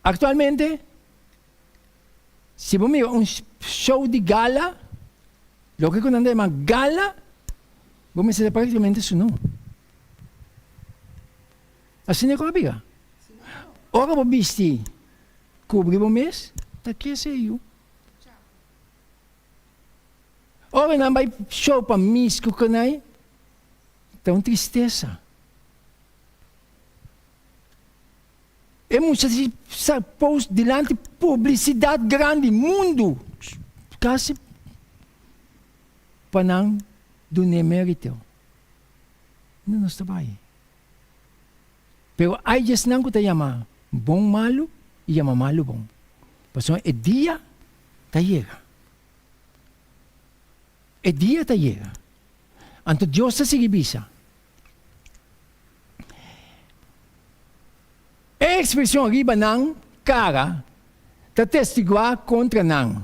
Aktualmente, si bo mira un show di gala, loke ku nan ta yama gala, bo mester ta praktikamente sunu. Asina ku a bira. Ora bo bisti kubri bo mes, ta kese yu. Ora nan bai show pa mis ku kenai, ta un tristesa. E mucha si sa post dilanti publisidat grandi mundu kasi pa nan dun'é merito. No nos ta bai. Pero ai di esnan ku ta yama bon malu i yama malu bon, pasobra e dia ta yega. E dia ta yega. Anto Dios ta sigui bisa. E ekspreshon riba nan kara ta testiguá kontra nan.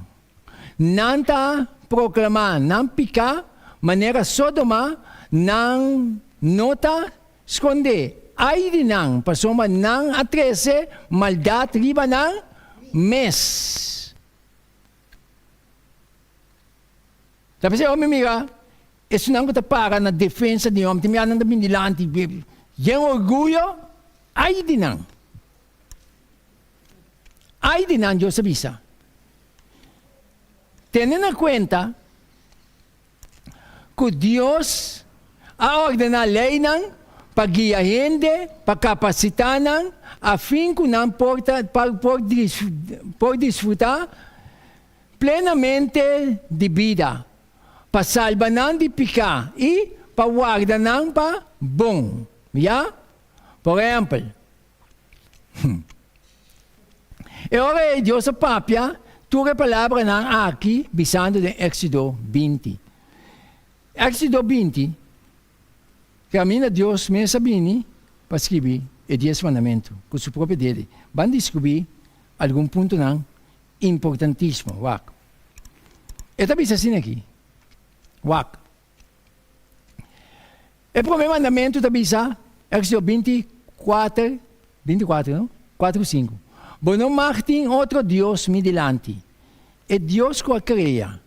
Nan ta proklamá nan piká manera Sodoma, nan no ta skondé. Ai di nan, pasobra nan a trese maldat riba nan mes. Ta p'esei ora mi mira esunnan ku ta para na defensa di hòmber, tin bia nan ta bin dilanti yen orguyo, ai di nan! Ai di nan, Dios a bisa. Tene na kuenta ku Dios a ordená leinan pa guia hende, pa kapasitá nan, afin ku nan por ta por por disfrutá plenamente di bida, pa salba nan di piká i pa warda nan pa bon. Ya? Por ehèmpel, e ora ei Dios a papia tur e palabranan aki bisando den Éxodo 20. Éxodo 20, kaminda Dios mes a bini pa skibi e Dies Mandamentu ku su propio dede. Ban diskubrí algun puntonan importantísimo. Wak. E ta bisa asina aki. Wak. E promé mandamentu ta bisa, Éxodo 24, 24, no? 4 ku 5, Bo no mag tin otro dios mi dilanti. E Dios ku a krea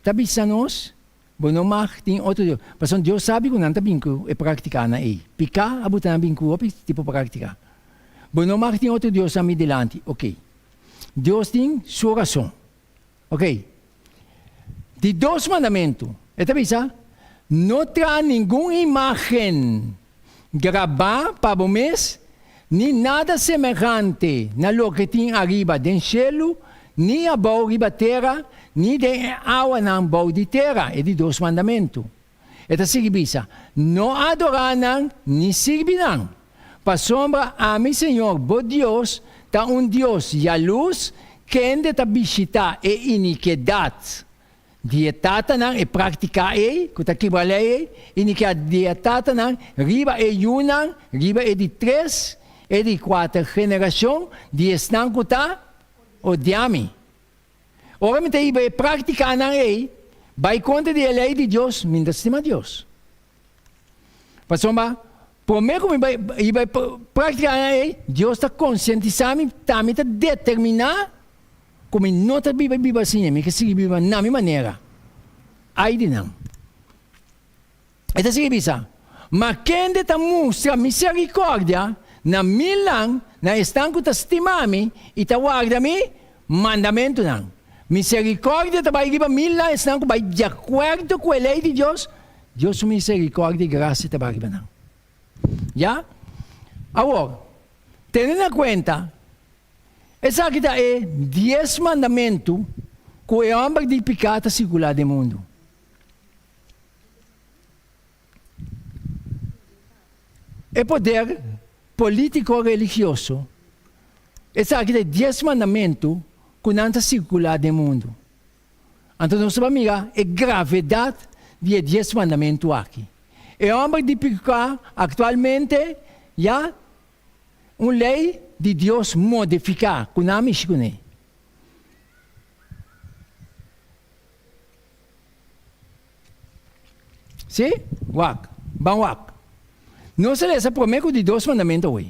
ta bisa nos, Bo no mag tin otro dios. Pasobra Dios sabi ku nan ta bin ku e práktikanan ei. Piká a buta nan bin ku hopi tipo práktika. Bo no mag tin otro diosnan mi dilanti. Oké. Dios tin su rason. Ok. Di dos mandamentu, e ta bisa, No traha ningun imágen grabá pa bo mes, ni nada semehante na loke tin ariba den shelu, ni abou riba tera, ni den e awanan bou di tera. E di dos mandamentu. E ta sigui bisa, No adorá nan ni sirbi nan, pasobra ami, Señor bo Dios, ta un Dios yalus, kende ta bishitá e inikidat di e tatanan, e práktika ei ku ta kibra lei ei, inikidat di e tatanan riba e yunan, riba e di tres, e di kuater generashon di esnan ku ta odia mi. Ora mi ta hiba e práktikanan ei bai kontra di e lei di Dios, mi no ta stima Dios. Pasobra promé ku mi bai hiba e práktikanan ei, Dios ta konsientisá mi, ta mi ta determiná ku mi no ta biba biba asina, mi ke sigui biba na mi manera. Ai di nan! E ta sigui bisa, Ma kende ta mustra misericordia na milnan, na esnan ku ta stima mi i ta warda mi mandamentunan. Misericordia ta bai riba milnan, esnan ku bai di akuerdo ku e lei di Dios, Dios su misericordia i grasia ta bai riba nan. Ya? Awor, tene na kuenta, esaki ta e dies mandamentu ku e hòmber di piká ta sirkulá den mundu. E poder politico religioso, esaki ta e dies mandamentu cu nan ta circula den mundo. Anto nos ta bay mira e gravedad di e dies mandamentu aki. E homber di pica actualmente ya un ley di Dios modifica cu nan a mishi cune. Sí? Wak. Ban wak. Nos a lesa promé ku di dos mandamentu awor.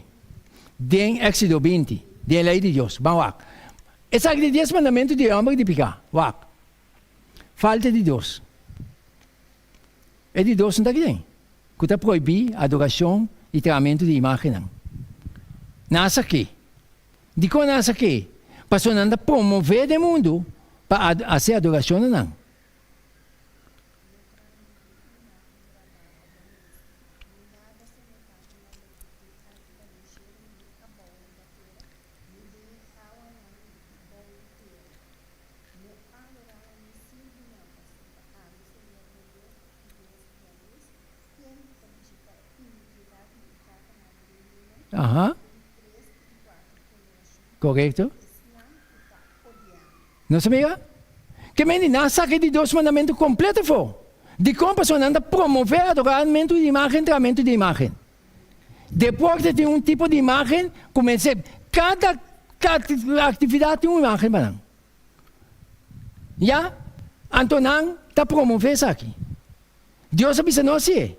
Den Éxodo 20, den e lei di Dios. Ban wak. Esaki ta e dies mandamentu di e hòmber di piká. Wak. Falta di dos. E di dos no ta aki den, ku ta prohibí adorashon i trahamentu di imágennan. Nan a sak'é. Dikon nan a sak'é? Pasobra nan ta promové den mundu pa hasi adorashon na nan. Aha. Korekto. Nos a mira? Ke men di nan saka e di dos mandamentu kompleto afó. Dikon? Pasobra nan ta promové adoramentu di imágen, tramentu di imágen. Deporte tin un tipo di imágen ku mester kada aktividat tin un imágen pa nan. Ya, anto nan ta promové esaki. Dios a bisa no hasié.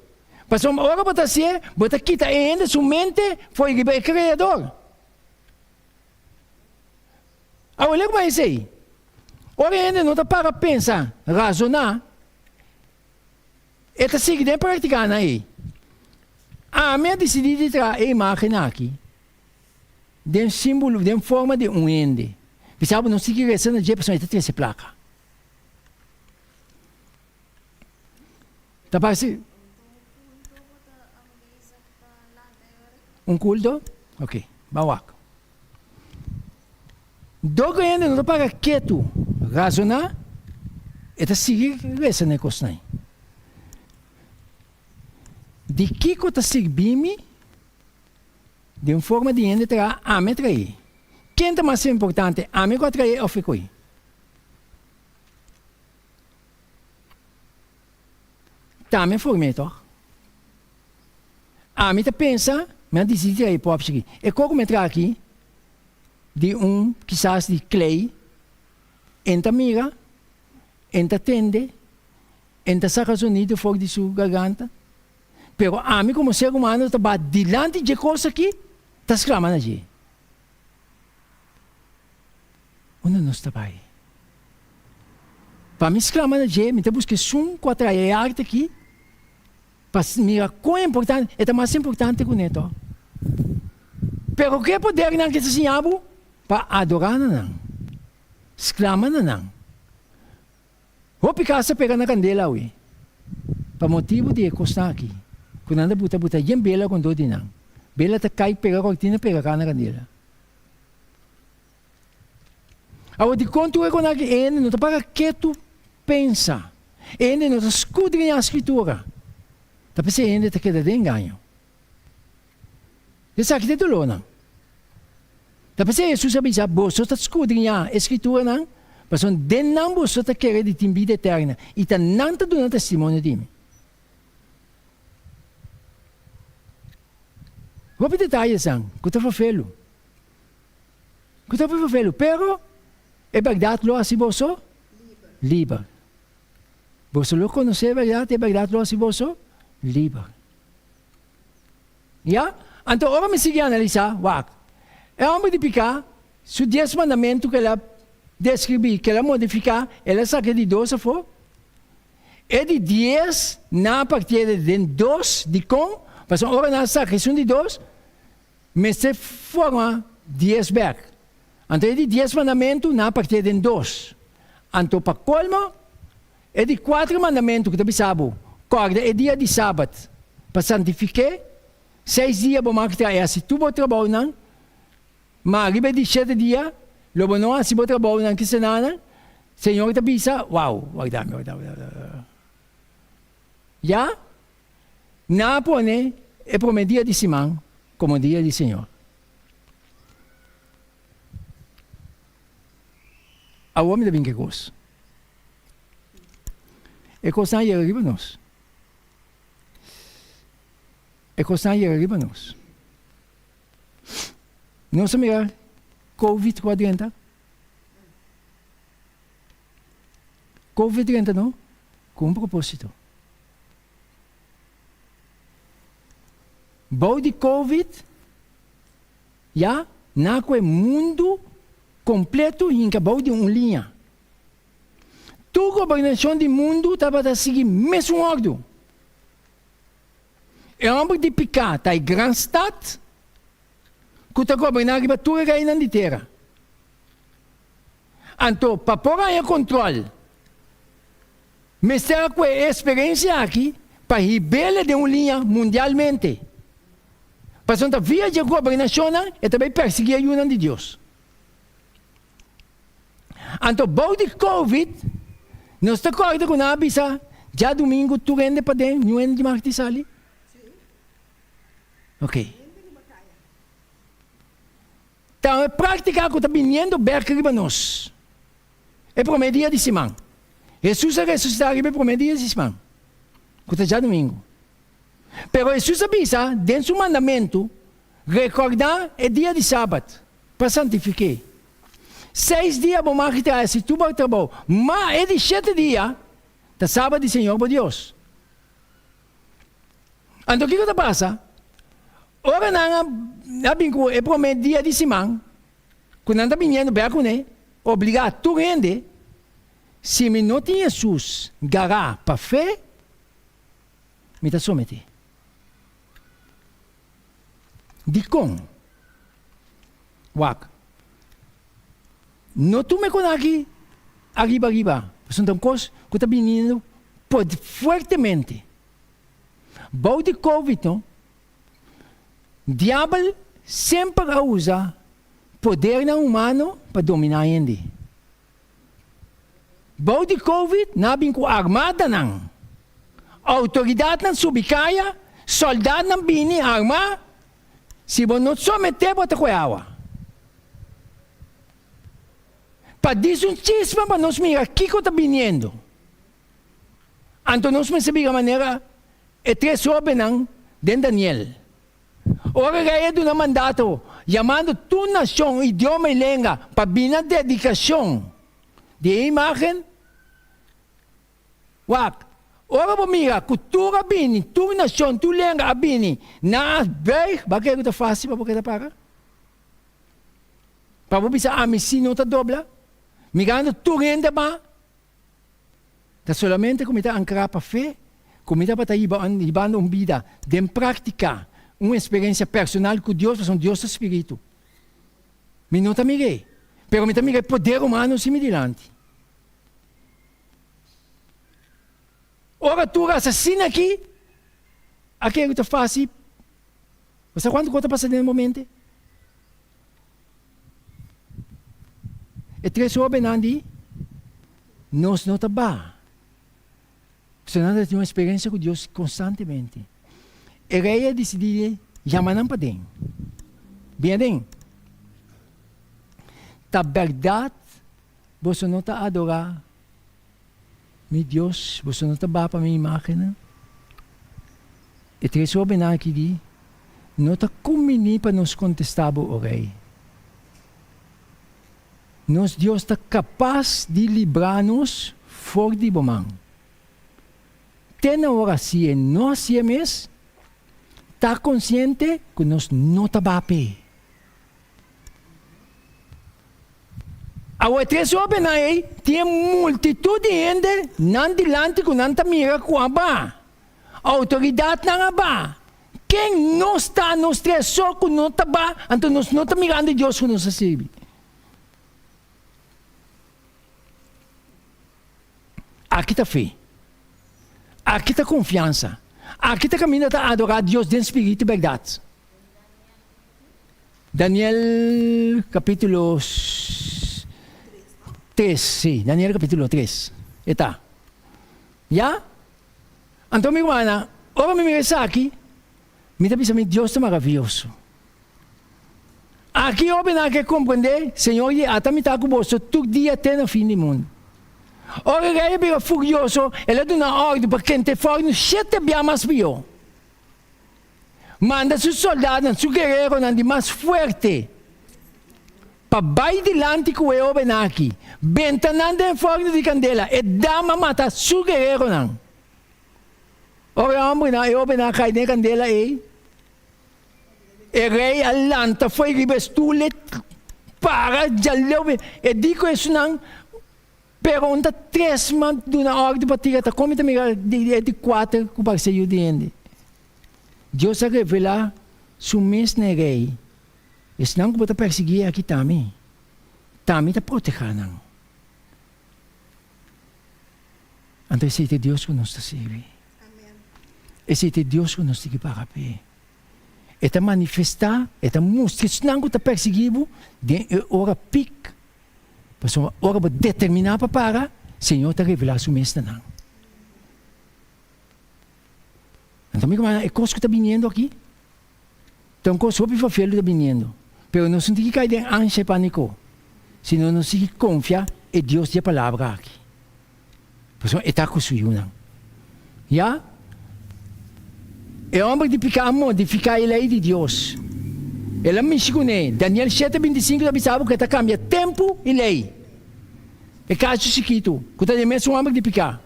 Pasobra ora bo ta hasié, bo ta kita e hende su mente for riba e Kreador. Awor lek bai esei. Ora e hende no ta para pensa, razoná, e ta sigui den praktikánan ei. Ami a disidí di traha e imágen aki den símbolo, den forma di un hende. Bisa bo no sigui resa na dje pasobra e ta trese plaka. Ta parse un kulto? Ok, ban wak. Dor ku hende no ta para ketu razoná, e ta sigui resa na e kosnan. Di kiko ta sirbi mi den forma di hende traha ami a traí? Ken ta mas importante, ami ku a traé òf e koi? Ta mi a form'é tòg? Ami ta pensa mi a disidí traha e pòpchi aki. E koko mi a traha aki di un kisas di klei, en ta mira, en ta tende, en ta saka zonido for di su garganta. Pero ami komo ser humano ta ba dilanti dje kos aki ta sklama na dje. Unda nos ta bai? Pa mi sklama na dje, mi ta buska esun ku a traha e arte aki pa mira kon importante, e ta mas importante ku neto. Pero ke podernan ke ta siña bo? Pa adorá na nan, sklama na nan. Hopi kas a pega na kandela awe pa motibu di e kosnan aki ku nan ta buta buta yen bela rondó di nan. Bela ta kai pega kortina pega ka na kandela. Awor dikon tur e konan aki e hende no ta para ketu pensa, e hende no ta skudriñá Skritura, ta p'esei e hende ta keda den engaño. Esaki ta e dolónan. Ta p'esei Hesus a bisa, Boso ta skudriñá e Skrituranan, pasobra den nan boso ta kere di tin bida eterna, i ta nan ta duna testimonio di mi. Hopi detayesan ku ta fafelu. Ku ta hopi fafelu, pero e bèrdat lo hasi boso liber. Boso lo konosé e bèrdat, i e bèrdat lo hasi boso liber. Ya? Anto ora mi sigui analisá, wak, e hòmber di piká, su dies mandamentu ku el a deskribí, ku el a modifiká, el a saka e di dos afó. E di dies nan a partié den dos, dikon? Pasobra ora nan a saka esun di dos, Mester forma dies bek. Anto e di dies mandamentu nan a partié den dos. Anto pa kolmo, e di kuater mandamentu ku ta bisa bo, Kòrda e dia di sabat pa santifik'é, seis dia bo mag traha i hasi tur bo trabounan, ma riba e di shete dia lo bo no hasi bo trabounan ki senanan, Señor ta bisa, Wou, warda mi, warda mi, warda mi. Ya? Nan a pone e promé dia di siman komo dia di Señor. Awor mi ta bin ku e kos. E kosnan a yega riba nos. E kosnan a yega riba nos. Nos a mira Covid ku a drenta. Covid drenta no ku un propósito. Bou di Covid ya na ku e mundu kompleto hinka bou di un liña. Tur gobernashon di mundu tabata sigui mesun òrdu. E hòmber di piká ta e gran stat ku ta goberná riba tur e reinan di tera. Anto pa por haña kontròl Mester a kue e eksperensia aki pa hib'el den un liña mundialmente. Pasobra ta via dje gobernashonnan e ta bai persiguí e yunan di Dios. Anto bou di Covid, nos ta kòrda ku nan a bisa djadumingu tur hende paden, niun hende di mag di sali? Ok. Ta un práktika ku ta biniendo bèk riba nos. E promé dia di siman. Hesus a resusitá riba e promé dia di siman, ku ta djadumingu. Pero Hesus a bisa den su mandamentu, Rekordá e dia di sabat, pa santifik'é. Seis dia bo mag traha si tur bo trabou, ma e di shete dia ta sabat di Señor bo Dios. Anto kiko ta pasa? Ora nan a bin ku e promé dia di siman, ku nan ta biniendo bèk kuné, obligá tur hende, si mi no tin Hesus gará pa fe, mi ta somet'é. Dikon? Wak. No tuma e kon aki ariba ariba, pasobra ta un kos ku ta biniendo fuertemente. Bou di covid no, diabel semper a usa podernan humano pa dominá hende. Bou di covid nan a bin ku armadanan, outoridatnan subi kaya, sòldatnan bini armá, si bo no someté bo ta kohe awa. Pa dis un chisma pa nos mira kiko ta biniendo. Anto nos mester bira manera e tres hóbennan den Daniel. Ora rei a duna mandato, yamando tur nashon, idioma i lenga pa bini na dedikashon di e imágen, wak, ora bo mira ku tur a bini, tur nashon, tur lenga a bini, nan a buig, bo a kere ku ta fásil pa bo keda para? Pa bo bisa ami si no ta dobla, mirando tur hende ba? Ta solamente ku mi ta ankrá pa fe, ku mi tabata hibando un bida den práktika, un eksperensia personal ku Dios, pasobra Dios ta spiritu. Mi no ta mir'é, pero mi ta mira e poder humano si mi dilanti. Ora tur asesino aki a kere ku ta fásil, bo sa kuantu kos ta pasa den e momente? E tres hóbennan di, Nos no ta baha. Pasobra nan ta tin un eksperensia ku Dios konstantemente. E rei a disidí di yama nan paden. Bin aden. Ta bèrdat boso no ta adorá mi Dios? Boso no ta baha pa mi imágennan? E tres hóbennan aki di, No ta kumbiní pa nos kontestá bo, o rei. Nos Dios ta kapas di librá nos for di bo man. Te na ora si e no hasié mes, ta konsiente ku nos no ta ba p'e. Awe tres hóbennan ei tin e multitut di hende nan dilanti ku nan ta mira ku a ba. Outoridatnan a ba. Ken nos ta, nos tres so ku no ta ba, anto nos no ta mirando e Dios ku nos a sirbi. Aki ta fe. Aki ta konfiansa. Aki ta kaminda ta adorá Dios den spiritu i bèrdat. Daniel kapítulo tres, sí, Daniel kapítulo tres, e ta. Ya? Anto mi rumannan, ora mi mira esaki, mi ta bisa mi Dios ta maravioso. Aki hobennan ke komprendé, Señor di ata mi ta ku boso tur dia te na fin di mundu. Ora e rei a bira furioso, el a duna òrdu pa kente fòrnu shete bia mas pió. Manda su soldadonan, su guereronan di mas fuerte, pa bai dilanti ku e hóbennan aki, benta nan den fòrnu di kandela. E dama mata su guereronan. Ora e hòmbernan, e hóbennan a kai den e kandela ei, e rei a lanta fo'i riba e stul, e para djaleu, e di ku esunnan, Pero un ta tres man duna ordu pa tira ta kon mi ta mira di e di kuater ku parse yu di hende. Dios a revelá su mes na e rei, Esnan ku bo ta persiguí aki ta mi, ta mi ta protehá nan. Anto esei ta e Dios ku nos ta sirbi. Esei ta e Dios ku nos tin ki para p'e. E ta manifestá, e ta mustra esnan ku ta persiguí bo den e ora pik. Pasobra ora bo determiná pa para, Señor ta revelá su mes na nan. Anto mi rumannan, e kos ku ta biniendo aki ta un kos hopi fafel ku ta biniendo. Pero nos no tin ki kai den ansha i pániko, sino nos tin ki konfia e Dios di e Palabra aki, pasobra e ta ku su yunan. Ya, e hòmber di piká a modifiká e lei di Dios. El a mishi kuné. Daniel shete 25 ta bisa bo ku e ta kambia tempu i lei. E kachu chikitu, ku ta di e mesun hòmber di piká.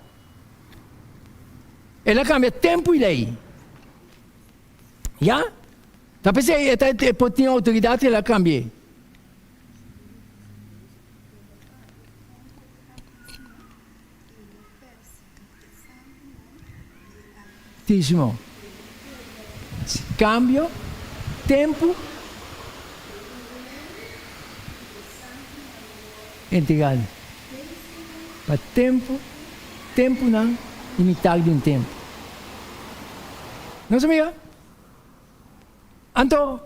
El a kambia tempu i lei. Ya? Ta p'esei e ta e por tin outoridat el a kambi'é. Tismo. Kambio, tempu, entregá pa tempu, tempunan i mitar di un tempu. Nos a mira? Anto,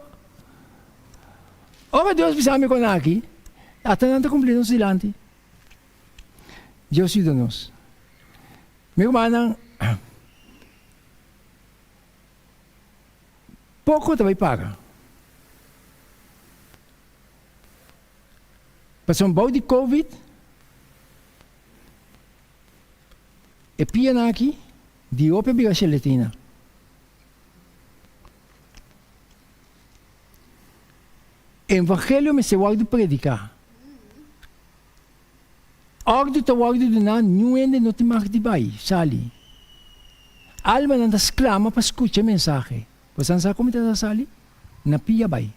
ora Dios bisa mi kon aki, ata nan ta kumpli nos dilanti. Dios yuda nos. Mi rumannan, poko ta bai paga. Pasobra bou di covid, e pianan aki di hopi a bira sheletina. Evangelio mester wòrdu prediká. Òrdu ta wòrdu duná, niun hende no tin mag di bai, sali. Almanan ta sklama pa skucha e mensahe. Boso sa kon mi ta sali? Na pia bai.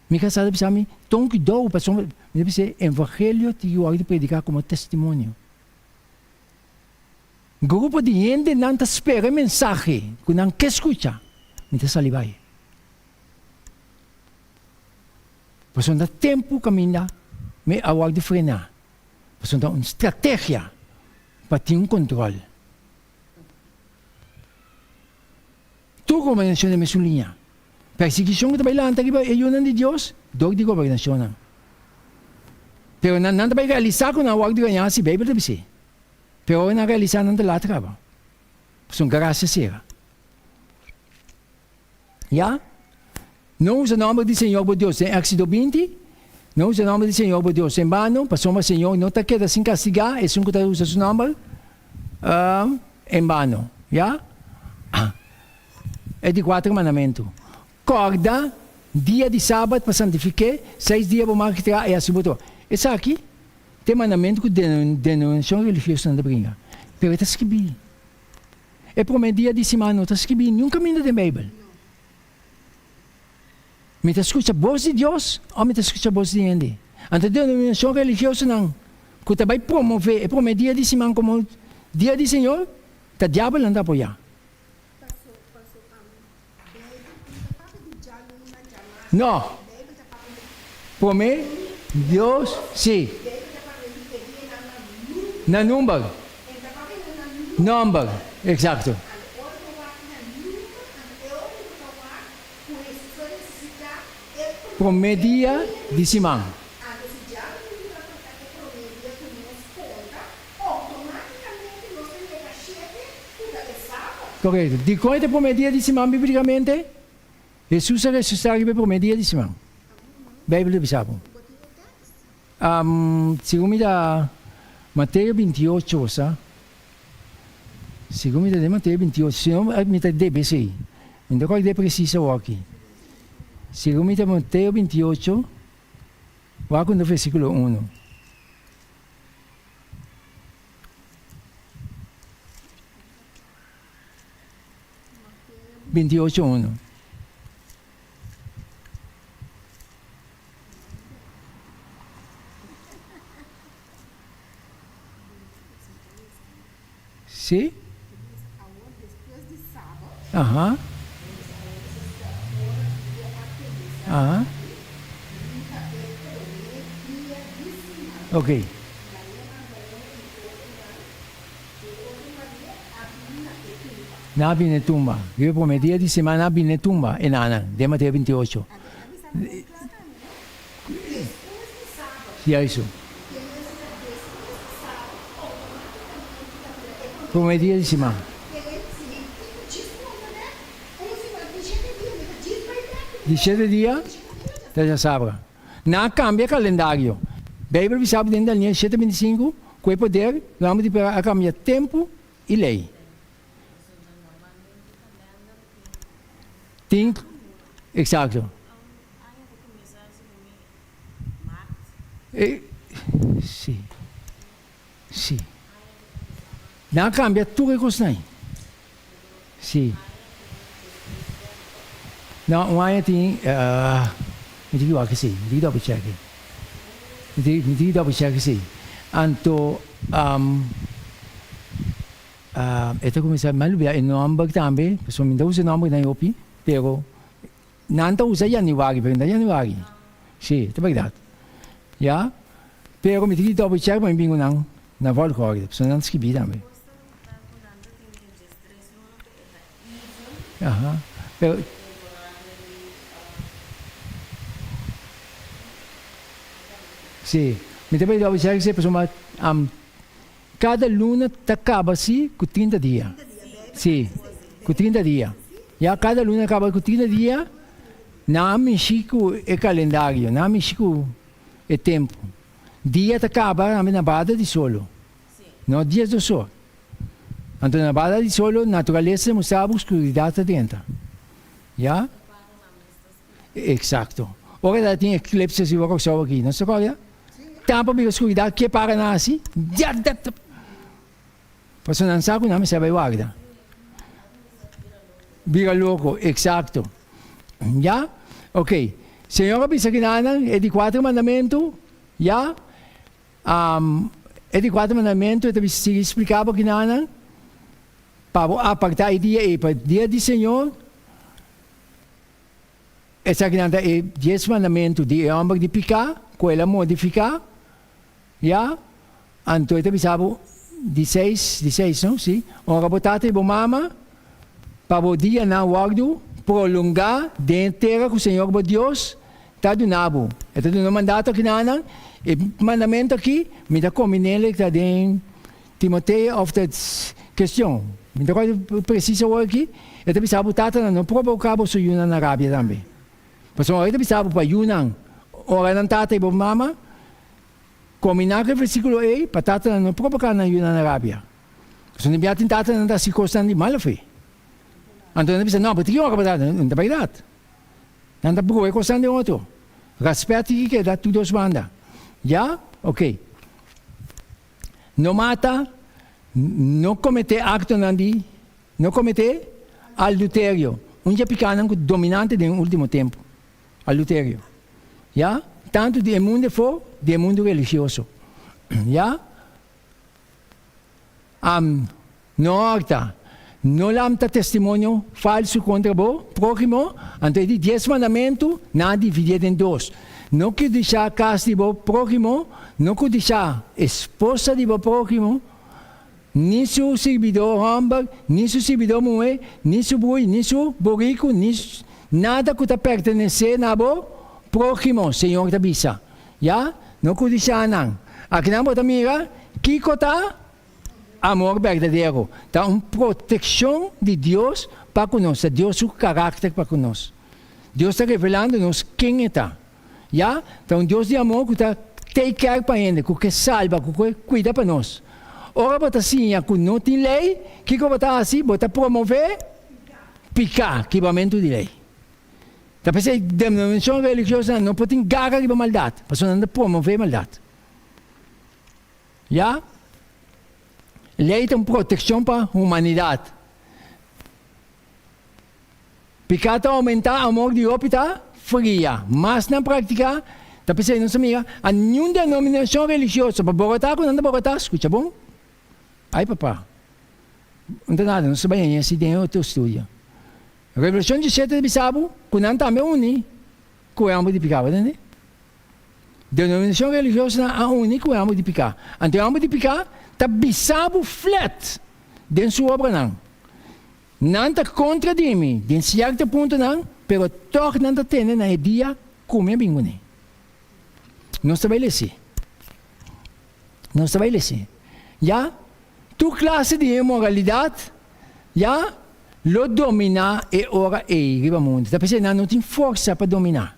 Mi kasá ta bisa mi, Ton kidou, pasobra mi ta bisa evangelio tin ki wòrdu prediká komo testimonio. Grupo di hendenan ta spera e mensahe ku nan ke skucha. Mi ta sali bai. Pasobra ta tempu kaminda mi a wòrdu frená. Pasobra ta un strategia pa tin un kontrol. Tur gobernashon den mesun liña. Persiguishon ku ta bai lanta riba e yunan di Dios dor di gobernashonnan. Pero nan nan ta bai realisá ku nan a wòrdu gañá si Beibel ta bis'é. Pero ora nan realisá nan ta lat kaba. Pasobra grasia sera. Ya? No usa nòmber di Señor bo Dios den Éxodo 20, No usa nòmber di Señor bo Dios en bano, pasobra Señor no ta keda sin kastigá esun ku ta usa su nòmber en bano. Ya? E di kuater mandamentu, Kòrda dia di sabat pa santifik'é, seis dia bo mag traha i hasi bo trabou. Esaki ta e mandamentu ku denominashon religiosonan ta bringa, pero e ta skibí. E promé dia di siman no ta skibí niun kaminda den Beibel. Mi ta skucha bos di Dios òf mi ta skucha bos di hende? Anto denominashon religiosonan ku ta bai promové e promé dia di siman komo dia di Señor, ta diabel nan ta apoyá. No. Promé Dios, sí. Na number. Number, exacto. Promé dia di siman. Korekto. Dikon e ta promé dia di siman bíblikamente? Hesus a resusitá riba e promé dia di siman. Beibel ta bisa bo. Segun mi ta Mateo 28, sa? Segun mi ta den Mateo 28, si no mi ta debe esei. Mi no ta kòrda presis awoki. Segun mi ta Mateo 28, wak un versíkulo uno. 28 uno. Sí? Aha. Aha. Ok. Nan a bini e tumba. Riba e prome dia di semana nan a bini e tumba e nanan, den Mateo 28. Juisto. Prome dia di siman. Di shete dia ta djasabra. Nan a kambia kalendario. Beibel bisa bo den Daniel shete bintisinku ku e poder lo di pera a kambia tempu i lei. Tin, eksakto. E, si, si. Nan a kambia tur e kosnan ei. Si. No, un aña tin, mi tin ki wak esei, mi tin ki double check ei. Mi tin, mi tin ki double check esei. Anto, e ta kuminsá, mi a lubida e nòmber tambe, pasobra mi no ta usa e nòmbernan hopi, pero Nan ta usa januari, pero no ta januari. Sí, ta berdad. Ya. Pero mi tin ki double check pa mi bin ku nan na volgorde, pasobra nan ta skibí tambe. Aha. Pero. Sí, mi ta bay double check esei pasobra kada luna ta kaba si ku trinta dia. Sí, ku trinta dia. Ya kada luna kaba ku trinta dia, nan a mishi ku e kalendario, nan a mishi ku e tempu. Dia ta kaba tambe na bada di solo, no dies dos or. Anto na bada di solo naturalesa ta mustra bo skuridat ta drenta. Ya? Eksakto. Ora ta tin eklipse si bo Kòrsou aki, no ta kòrda? Tampa bira skuridat ke para nan hasi? Pasobra nan sa ku nan mester bai warda. Bira loko, eksakto. Ya? Ok. Señor a bisa kinanan e di kuater mandamentu, ya? E di kuater mandamentu e ta bisa sigui splika bo kinanan pa bo apartá e dia ei pa dia di Señor. Esakinan ta e dies mandamentu di e hòmber di piká ku el a modifiká. Ya, anto e ta bisa bo, di seis, di seis no, si, honra bo tata i bo mama, pa bo dianan wòrdu prolongá den e tera ku Señor bo Dios ta duna bo. E ta duna mandato aki na nan, e mandamentu aki mi ta kombin'el ta den Timoteo òf ta kestion, mi ta kòrda presis awor aki, e ta bisa bo tatanan no proboká boso yunan na rabia tambe. Pasobra ora e ta bisa bo pa yunan ora nan tata i bo mama, Kombiná ku e versíkulo ei, pa tatanan no provoká nan yunan na rabia. Pasobra den bia tin tatanan ta hasi kosnan di mala fe. Anto nan ta bisa, No, bo tin ki ora pa tata. No ta bèrdat. Nan ta broe kosnan den otro. Rèspèt tin ki keda tur dos banda. Ya? Oké. No mata, no kometé aktonan di, no kometé alduterio. Un dje pikánan ku dominante den último tempu. Adulterio. Ya? Tantu di e mundu efo, di e mundu religioso. Ya? Am, no horta. No lamta testimonio falsu kontra bo próhimo. Anto e di dies mandamentu nan a dividié den dos. No kudishá kas di bo próhimo, no kudishá esposa di bo próhimo, ni su sirbidó hòmber, ni su sirbidó muhé, ni su bui, ni su buriku, ni nada ku ta pertenesé na bo próhimo, Señor ta bisa. Ya, no kudishá nan. Akinan bo ta mira kiko ta amor berdadero. Ta un protekshon di Dios pa ku nos, ta Dios su karakter pa ku nos. Dios ta revelando nos ken e ta. Ya, ta un Dios di amor ku ta take care pa hende, ku ke salba, ku ke kuida pa nos. Ora bo ta siña ku no tin lei, kiko bo ta hasi? Bo ta promové piká, kibramentu di lei. Ta p'esei denominashon religiosonan no por tin gara riba maldat, pasobra nan ta promové maldat. Ya, lei ta un protekshon pa humanidat. Piká ta oumentá, amor di hopi ta fria. Mas nan praktiká, ta p'esei nos ta mira a niun denominashon religioso pa borotá ku nan ta borotá, skucha bon. Ai papa, no ta nada, nos ta bai haña si den otro studio. Revelashon diesshete ta bisa bo ku nan tambe uni ku e hòmber di piká, bo tende? Denominashon religiosonan a uni ku e hòmber di piká. Anto e hòmber di piká ta bisa bo flèt den su obranan. Nan ta kontra di mi den sierto puntonan, pero tòg nan ta tene na e dia ku mi a bin kuné. Nos ta bai lesi. Nos ta bai lesi. Ya, tur klase di inmoralidat, ya, lo dominá e ora ei riba mundu. Ta p'esei nan no tin forsa pa dominá.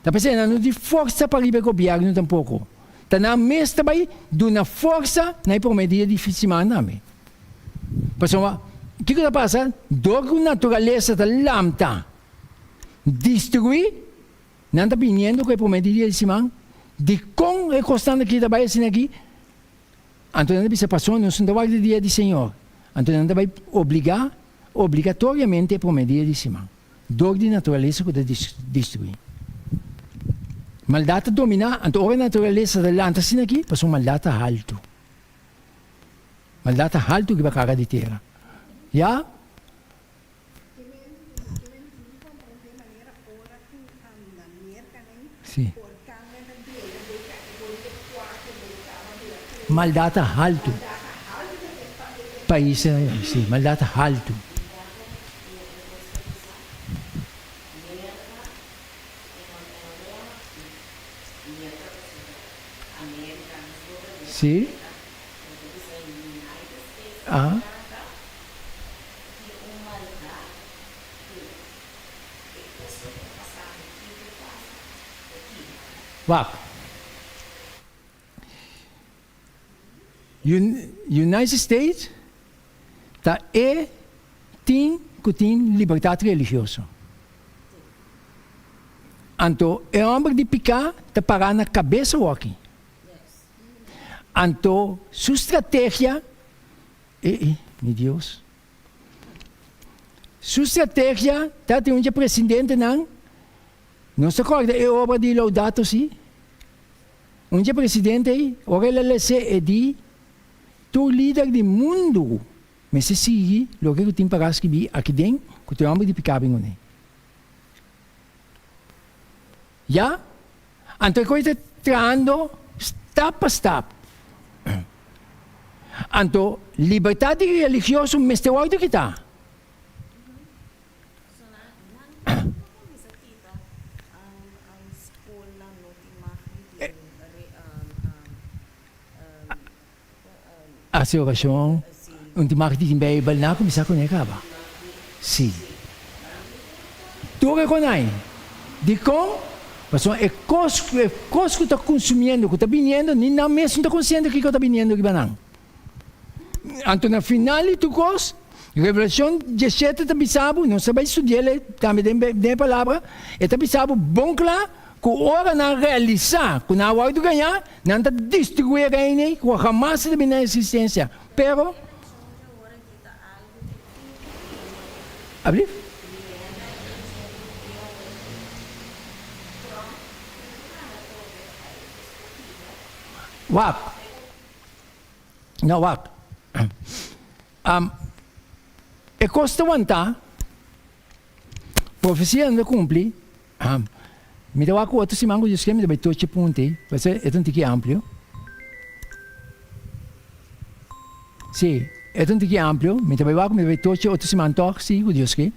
Ta p'esei nan no tin forsa pa riba e gobièrnu tampoko. Ta nan mes ta bai duna forsa na e promé dia di siman tambe. Pasobra kiko ta pasa? Dor ku naturalesa ta lamta destruí, nan ta biniendo ku e promé dia di siman. Dikon e kosnan aki ta bai asina aki? Anto nan ta bisa, Pasobra nos no ta warda e dia di Señor. Anto nan ta bai obligá obligatoriamente e promé dia di siman, dor di naturalesa ku ta destruí. Maldat ta dominá, anto ora naturalesa ta lanta asina aki, pasobra maldat ta haltu. Maldat ta haltu riba kara di tera. Ya. Sí. Maldat ta haltu. Paisnan, sí, maldat ta haltu. Sí. Aha. Tin un maldat ku e kosnan ku ta pasando tin ku pasa ta kima. Wak. United States ta e tin ku tin libertat religioso. Anto e hòmber di piká ta pará na kabes awoki. Anto su strategia E e, mi Dios. Su strategia ta tin un dje presidentenan, nos ta kòrda e obra di Laudato Si? Un dje presidente ei, ora el a les'é e di, Tur lider di mundu mester sigui loke ku tin pará skibí aki den ku tur hòmber di piká bin kuné. Ya, anto e koe ta trahando stap pa stap. Anto libertad di religioso mester wordo kita. Haci oracion, un tin mag di tin Bijbel, nan a cuminsa cune caba. Si. Tur e conai. Dicon? Pasobra e cos, e cos cu ta consumiendo, cu ta biniendo, ni nan mes no ta consciente kico ta biniendo riba nan. Anto na final di tur cos, Revelacion diesshete ta bisa bo, nos ta bay studi'el tambe den den e palabra, e ta bisa bo bon cla cu ora nan realisa cu nan a wordo gaña, nan ta destrui e reino ey cu hamas ta bini na existencia. Pero. Ablief? Wak. No, wak. E kos ta wantá, profesia no ta kumpli. Mi ta wak ku otro siman ku Dios ke mi ta bai tochi punta ei, pasobra e ta un tiki amplio. Sí, e ta un tiki amplio, mi ta bai wak ku mi ta bai tochi otro siman tòg, sí, ku Dios ke.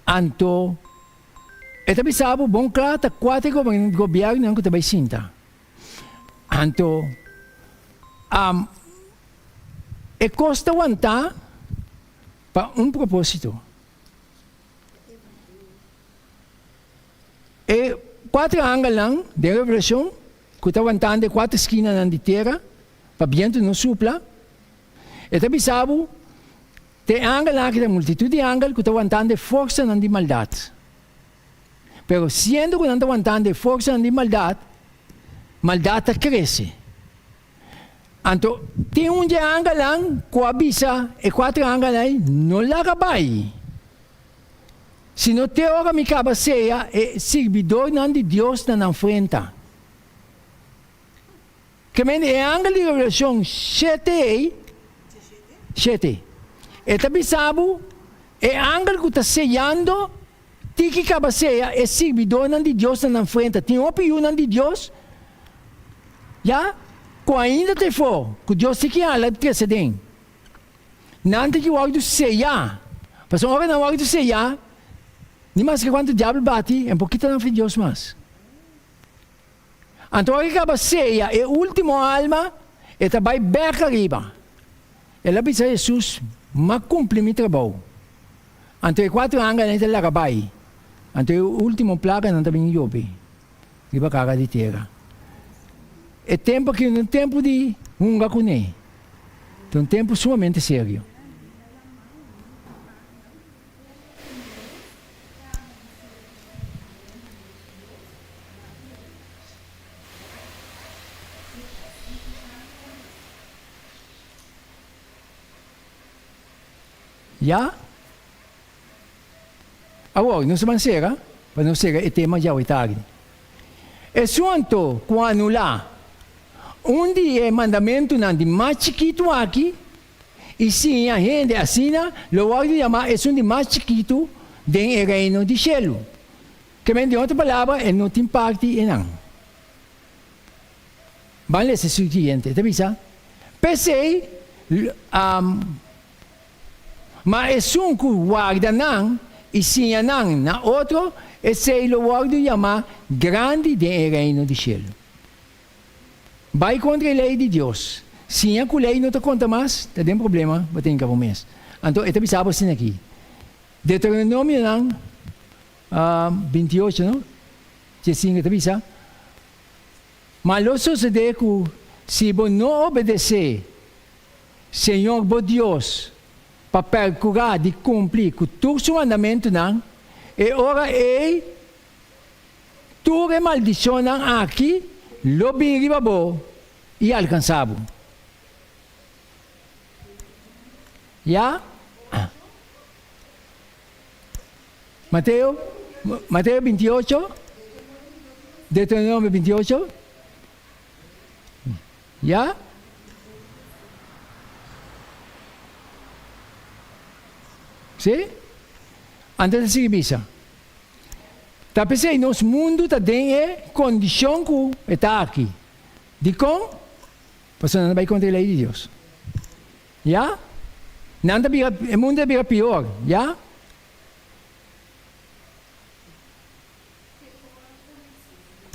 Anto, e ta bisa bo bon kla ta kua ta e gobièrnunan ku ta bai sinta. Anto, e kos ta wantá pa un propósito. E kuater angelnan den Revelashon ku ta wantando e kuater skinanan di tera pa bientu no supla, e ta bisa bo ta e angelnan aki ta multitut di angel ku ta wantando e forsanan di maldat. Pero siendo ku nan ta wantando e forsanan di maldat, maldat ta krese. Anto tin un dje angelnan ku a bisa e kuater angelnan ei, No laga bai, sino te ora mi kaba sea e sirbidornan di Dios na nan frenta. Ke men e angel di Revelashon shete ei, shete, e ta bisa bo e angel ku ta seyando Tiki kaba sea e sirbidornan di Dios na nan frenta. Tin hopi yunan di Dios ya ku ainda ta efo, ku Dios tin ki hala trese den. Nan tin ki wòrdu seyá. Pasobra ora nan wòrdu seyá, ni maske kuantu diabel bati, e por kita nan for di Dios mas. Anto ora e kaba seya e ultimo alma, e ta bai bèk ariba. El a bisa Hesus, M'a kumpli mi trabou. Anto e kuater angelnan ta laga bai. Anto e ultimo plaganan ta bin yobe riba kara di tera. E tempu aki no ta un tempu di hunga kuné. Ta un tempu sumamente serio. Ya? Awor, nos ta ban sera, pa nos sera e tema djawe tardi. Esun anto ku anulá un di e mandamentunan di mas chikitu aki i siña hende asina, lo wòrdu yamá esun di mas chikitu den e Reino di shelu. Ke men, den otro palabra, e no tin parti einan. Ban lesa e siguiente, e ta bisa, P'esei, ma esun ku warda nan i siña nan na otro, esei lo wòrdu yamá grandi den e Reino di shelu. Bai kontra e lei di Dios, siña ku lei no ta konta mas, ta den problema bo tin ku bo mes. Anto e ta bisa bo asina aki, Deuteronomionan 28, no? Diesinco ta bisa, Ma lo sosodé ku si bo no obedesé Señor bo Dios pa perkurá di kumpli ku tur su mandamentunan, e ora ei tur e maldishonnan aki lo bin riba bo i alkansá bo. Ya? Mateo, Mateo 28, Deuteronomio 28, ya? Sí? Anto ta sigui bisa, Ta p'esei nos mundu ta den e kondishon ku e ta aki. Dikon? Pasobra nan ta bai kontra e lei di Dios. Ya? Nan ta bira, e mundu ta bira pior. Ya?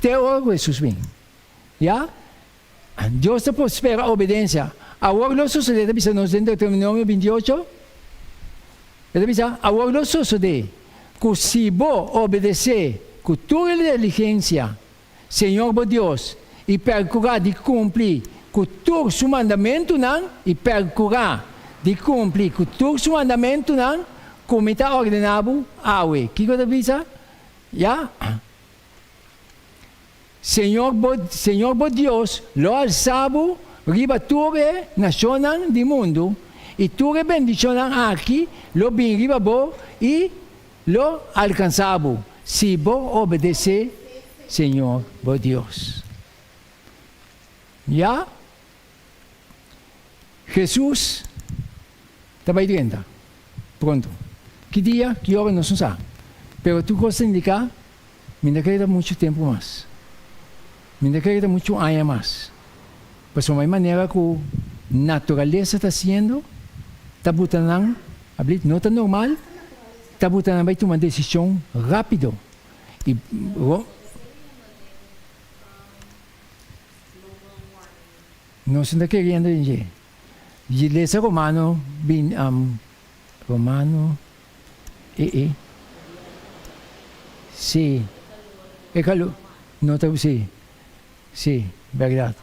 Te ora ku Hesus bin. Ya? Dios ta por spera obedensia. Awor lo sosodé, ta bisa nos den Deuteronomio 28, e ta bisa, Awor lo sosodé ku si bo obedesé ku tur e diligensia Señor bo Dios, i perkurá di kumpli ku tur su mandamentunan, i perkurá di kumpli ku tur su mandamentunan ku mi ta ordená bo awe. Kiko ta bisa? Ya. Señor bo, Señor bo Dios lo alsá bo riba tur e nashonnan di mundu, i tur e bendishonnan aki lo bin riba bo i Lo alkansá bo si bo obedesé Señor bo Dios. Ya Hesus ta bai drenta pronto. Ki dia, ki ora nos no sa. Pero tur kos ta indiká mi no kere ta muchu tempu mas. Mi no kere ta muchu aña mas. Pasobra e manera ku naturalesa ta hasiendo ta buta nan, ablit, no ta normal. Ta buta nan bai tuma desishon rápido i Nos no ta keriendo den dje. Dje lesa Romano bin Romano e e si e kalu no ta si si bèrdat.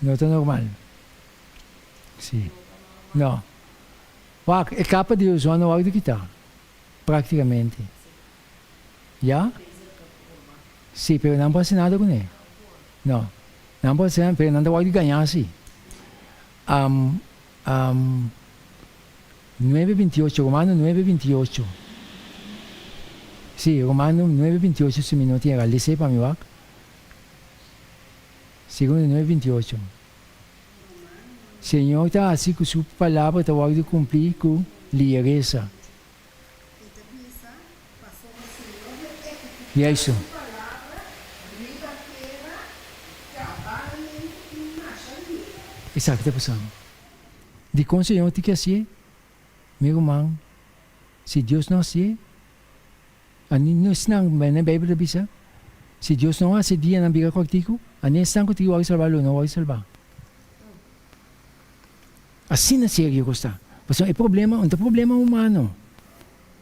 No ta normal. Si. No. Wak, e kapa di ozono no wòrdu kitá, praktikamente. Ya? Si, pero nan por hasi nada kuné. No. Nan por hasi nada, pero nan ta wòrdu gañá si. Um, um, nuebe bintiocho, Romano nuebe bintiocho. Si, Romano nuebe bintiocho, si mi no tin erá. Les'é pa mi wak. Segun nuebe bintiocho. Señor ta hasi ku su palabra ta wòrdu kumplí ku lieresa. E ta bisa, Pasobra Señor lo ehekutá Juisto. su palabra riba tera kabalmente i masha lihe. Esaki ta pasando. Dikon Señor tin ke hasié? Mi ruman, si Dios no hasié, Ani no esnan, mene Beibel ta bisa, si Dios no hasi e dianan bira kòrtiku, ani esnan ku tin wòrdu salbá lo no wòrdu salbá. Asina serio ku sta. Pasobra e problema no ta problema humano,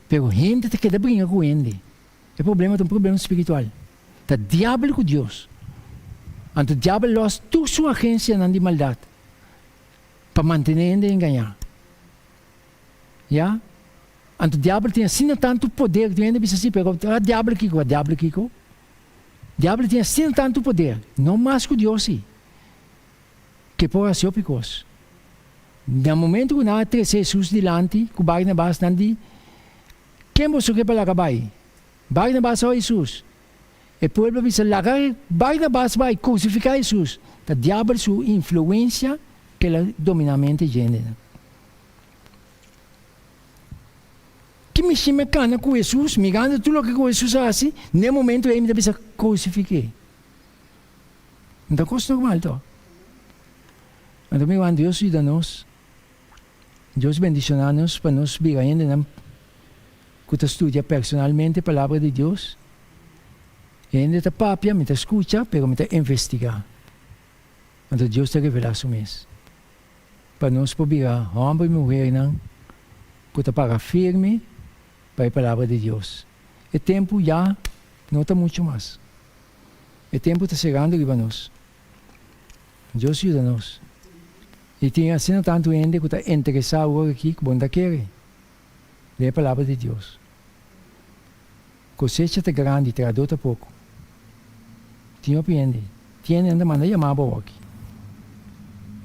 pero hende ta keda bringa ku hende. E problema ta un problema spiritual. Ta diabel ku Dios. Anto diabel lòs tur su agensianan di maldat pa mantené hende engañá. Ya. Anto diabel tin asina tantu poder, tin hende bisa si, pero a diabel kiko, a diabel kiko? Diabel tin asina tantu poder, no mas ku Dios si, ke por hasi hopi kos. Na momento ku nan a trese Hesus dilanti ku Barnabas, nan di, Ken boso ke pa laga bai? Barnabas o Hesus? E pueblo a bisa, Laga Barnabas bai, krusifiká Hesus! Ta diabel su influensia ke el a dominá mente djendenan. Ki mishi mi a kana ku Hesus, mirando tur loke ku Hesus a hasi, n'e momento ei mi ta bisa krusifik'é. No ta kos normal to. Anto mi wan Dios yuda nos, Dios bendishoná nos pa nos bira hendenan ku ta studia personalmente Palabra di Dios. Hende ta papia, mi ta skucha, pero mi ta investigá. Anto Dios ta revelá su mes. Pa nos por bira hòmber i muhernan ku ta para firme pa e Palabra di Dios. E tempu ya no ta muchu mas. E tempu ta serando riba nos. Dios yuda nos. I tin asina tantu hende ku ta interesá awor aki ku bo no ta kere den e Palabra di Dios. Kosecha ta grandi, trahadó ta poko. Tin hopi hende. Tin hende nan ta manda yama bo awor aki.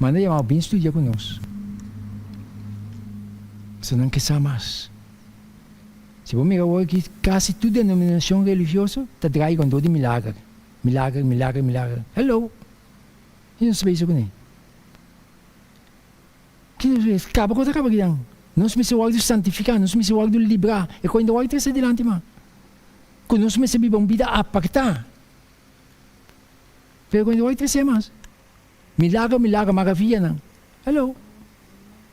Manda yama bo bin studia ku nos. Pasobra nan ke sa mas. Si bo mira awor aki, kasi tur denominashon religioso ta drai rondó di milager. Milager, milager, milager. Hello! Ki nos ta bisa kuné? Ki nos bisa? Kaba ku ta kaba kidan. Nos mester wòrdu santifiká, nos mester wòrdu librá. E kos no ta wòrdu trese dilanti mas. Ku nos mester biba un bida apartá. Pero e kos no ta wòrdu trese mas. Milager, milager, maravianan. Hello!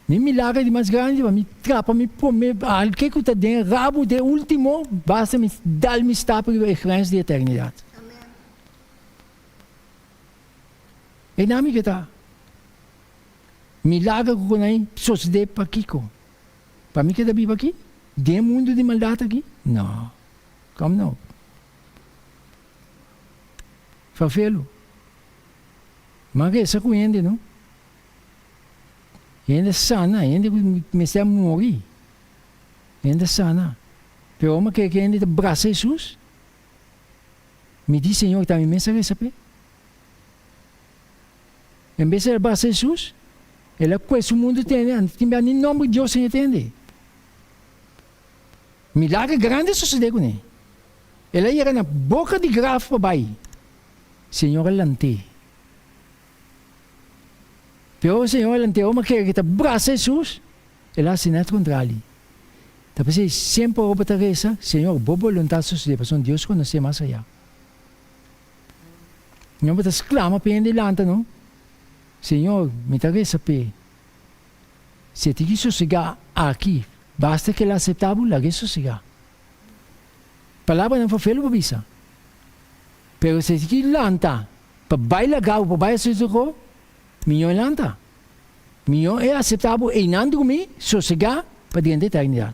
Mi milager di mas grandi pa mi trapa mi prome alke ku ta den rabu te ultimo, basta mi dal mi stap riba e grens di eternidat. E nami ke ta. Milager ku konai sosodé pakiko? Pa mi keda biba aki? Den e mundu di maldat aki? No. Kom no. Farfelu. M'a resa ku hende no. Hende sana, hende ku mester a muri. Hende sana. Pero ora m'a kere ku hende ta brasa Hesus, mi di, Señor, ta mi mes a resa p'e. En bes el brasa Hesus, el a kue su mundu tende, anto tin bia ni nomber Dios en e tende. Milager grandi a sosode kuné. El a yega na boka di graf pa bai. Señor a lant'é. Pero ora Señor a lant'é, ora kere ke ta brasa Hesus, el a hasi nèt kontrali. Ta p'esei semper ora bo ta resa, Señor, bo boluntat sosode, pasobra Dios konosé mas ayá. No bo ta sklama p'e hende lanta no. Señor, mi ta resa p'e. Si e tin ki sosegá aki, basta ku el aseptá bo, lag'é sosegá. Palabranan fafel bo bisa. Pero si e tin ki lanta pa bai lagá bo, pa bai hasi otro kos, mihó e lanta. Mihó e aseptá bo einan drumí, sosegá pa drenta eternidat.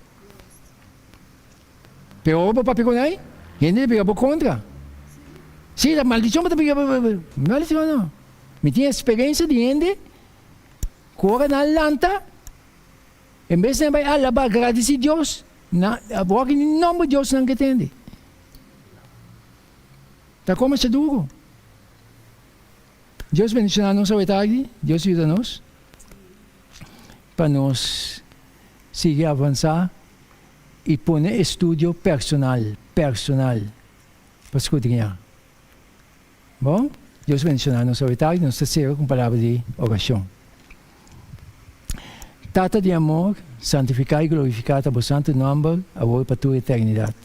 Pero ora bo papia ku nan, hende ta bira bo kontra. Sí, ta maldishon bo ta bira maldishon no. Mi tin eksperensia di hende ku ora nan lanta, en bes di nan bai alabá, gradisí Dios, nan awor ki ni nòmber Dios nan ke tende. Ta kon masha duru. Dios bendishoná nos awe tardi, Dios yuda nos pa nos sigui avansá. i pone estudio personal, personal, pa skudriñá. Bon, Dios bendishoná nos awe tardi, nos ta sera ku un palabra di orashon. Tata di amor, santifiká i glorifiká ta bo santu nòmber, awor i pa tur eternidat.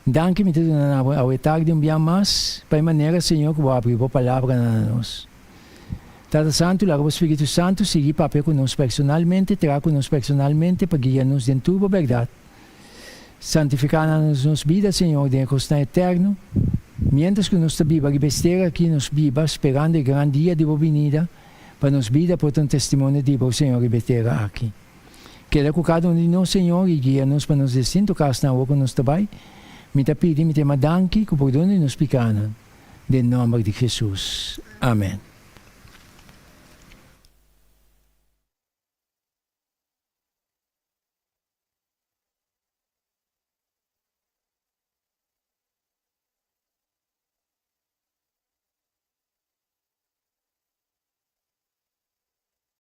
Danki mi ta duna na bo awe tardi un bia mas pa e manera, Señor, ku bo a abri bo palabranan na nos. Tata Santu, laga bo Spiritu Santu sigui papia ku nos personalmente, traha ku nos personalmente pa guia nos den tur bo bèrdat. Santifiká na nos nos bida, Señor, den e kosnan eterno, miéntras ku nos ta biba riba es tera aki, nos biba sperando e gran dia di bo binida. Pa nos bida por ta un testimonio di Bo, Señor, riba e tera aki. Keda ku kada un di nos, Señor, i guia nos pa nos distinto kasnan awor ku nos ta bai. Mi ta pidi, mi ta yama danki ku pordon di nos pikanan, den nòmber di Jesus. Amen.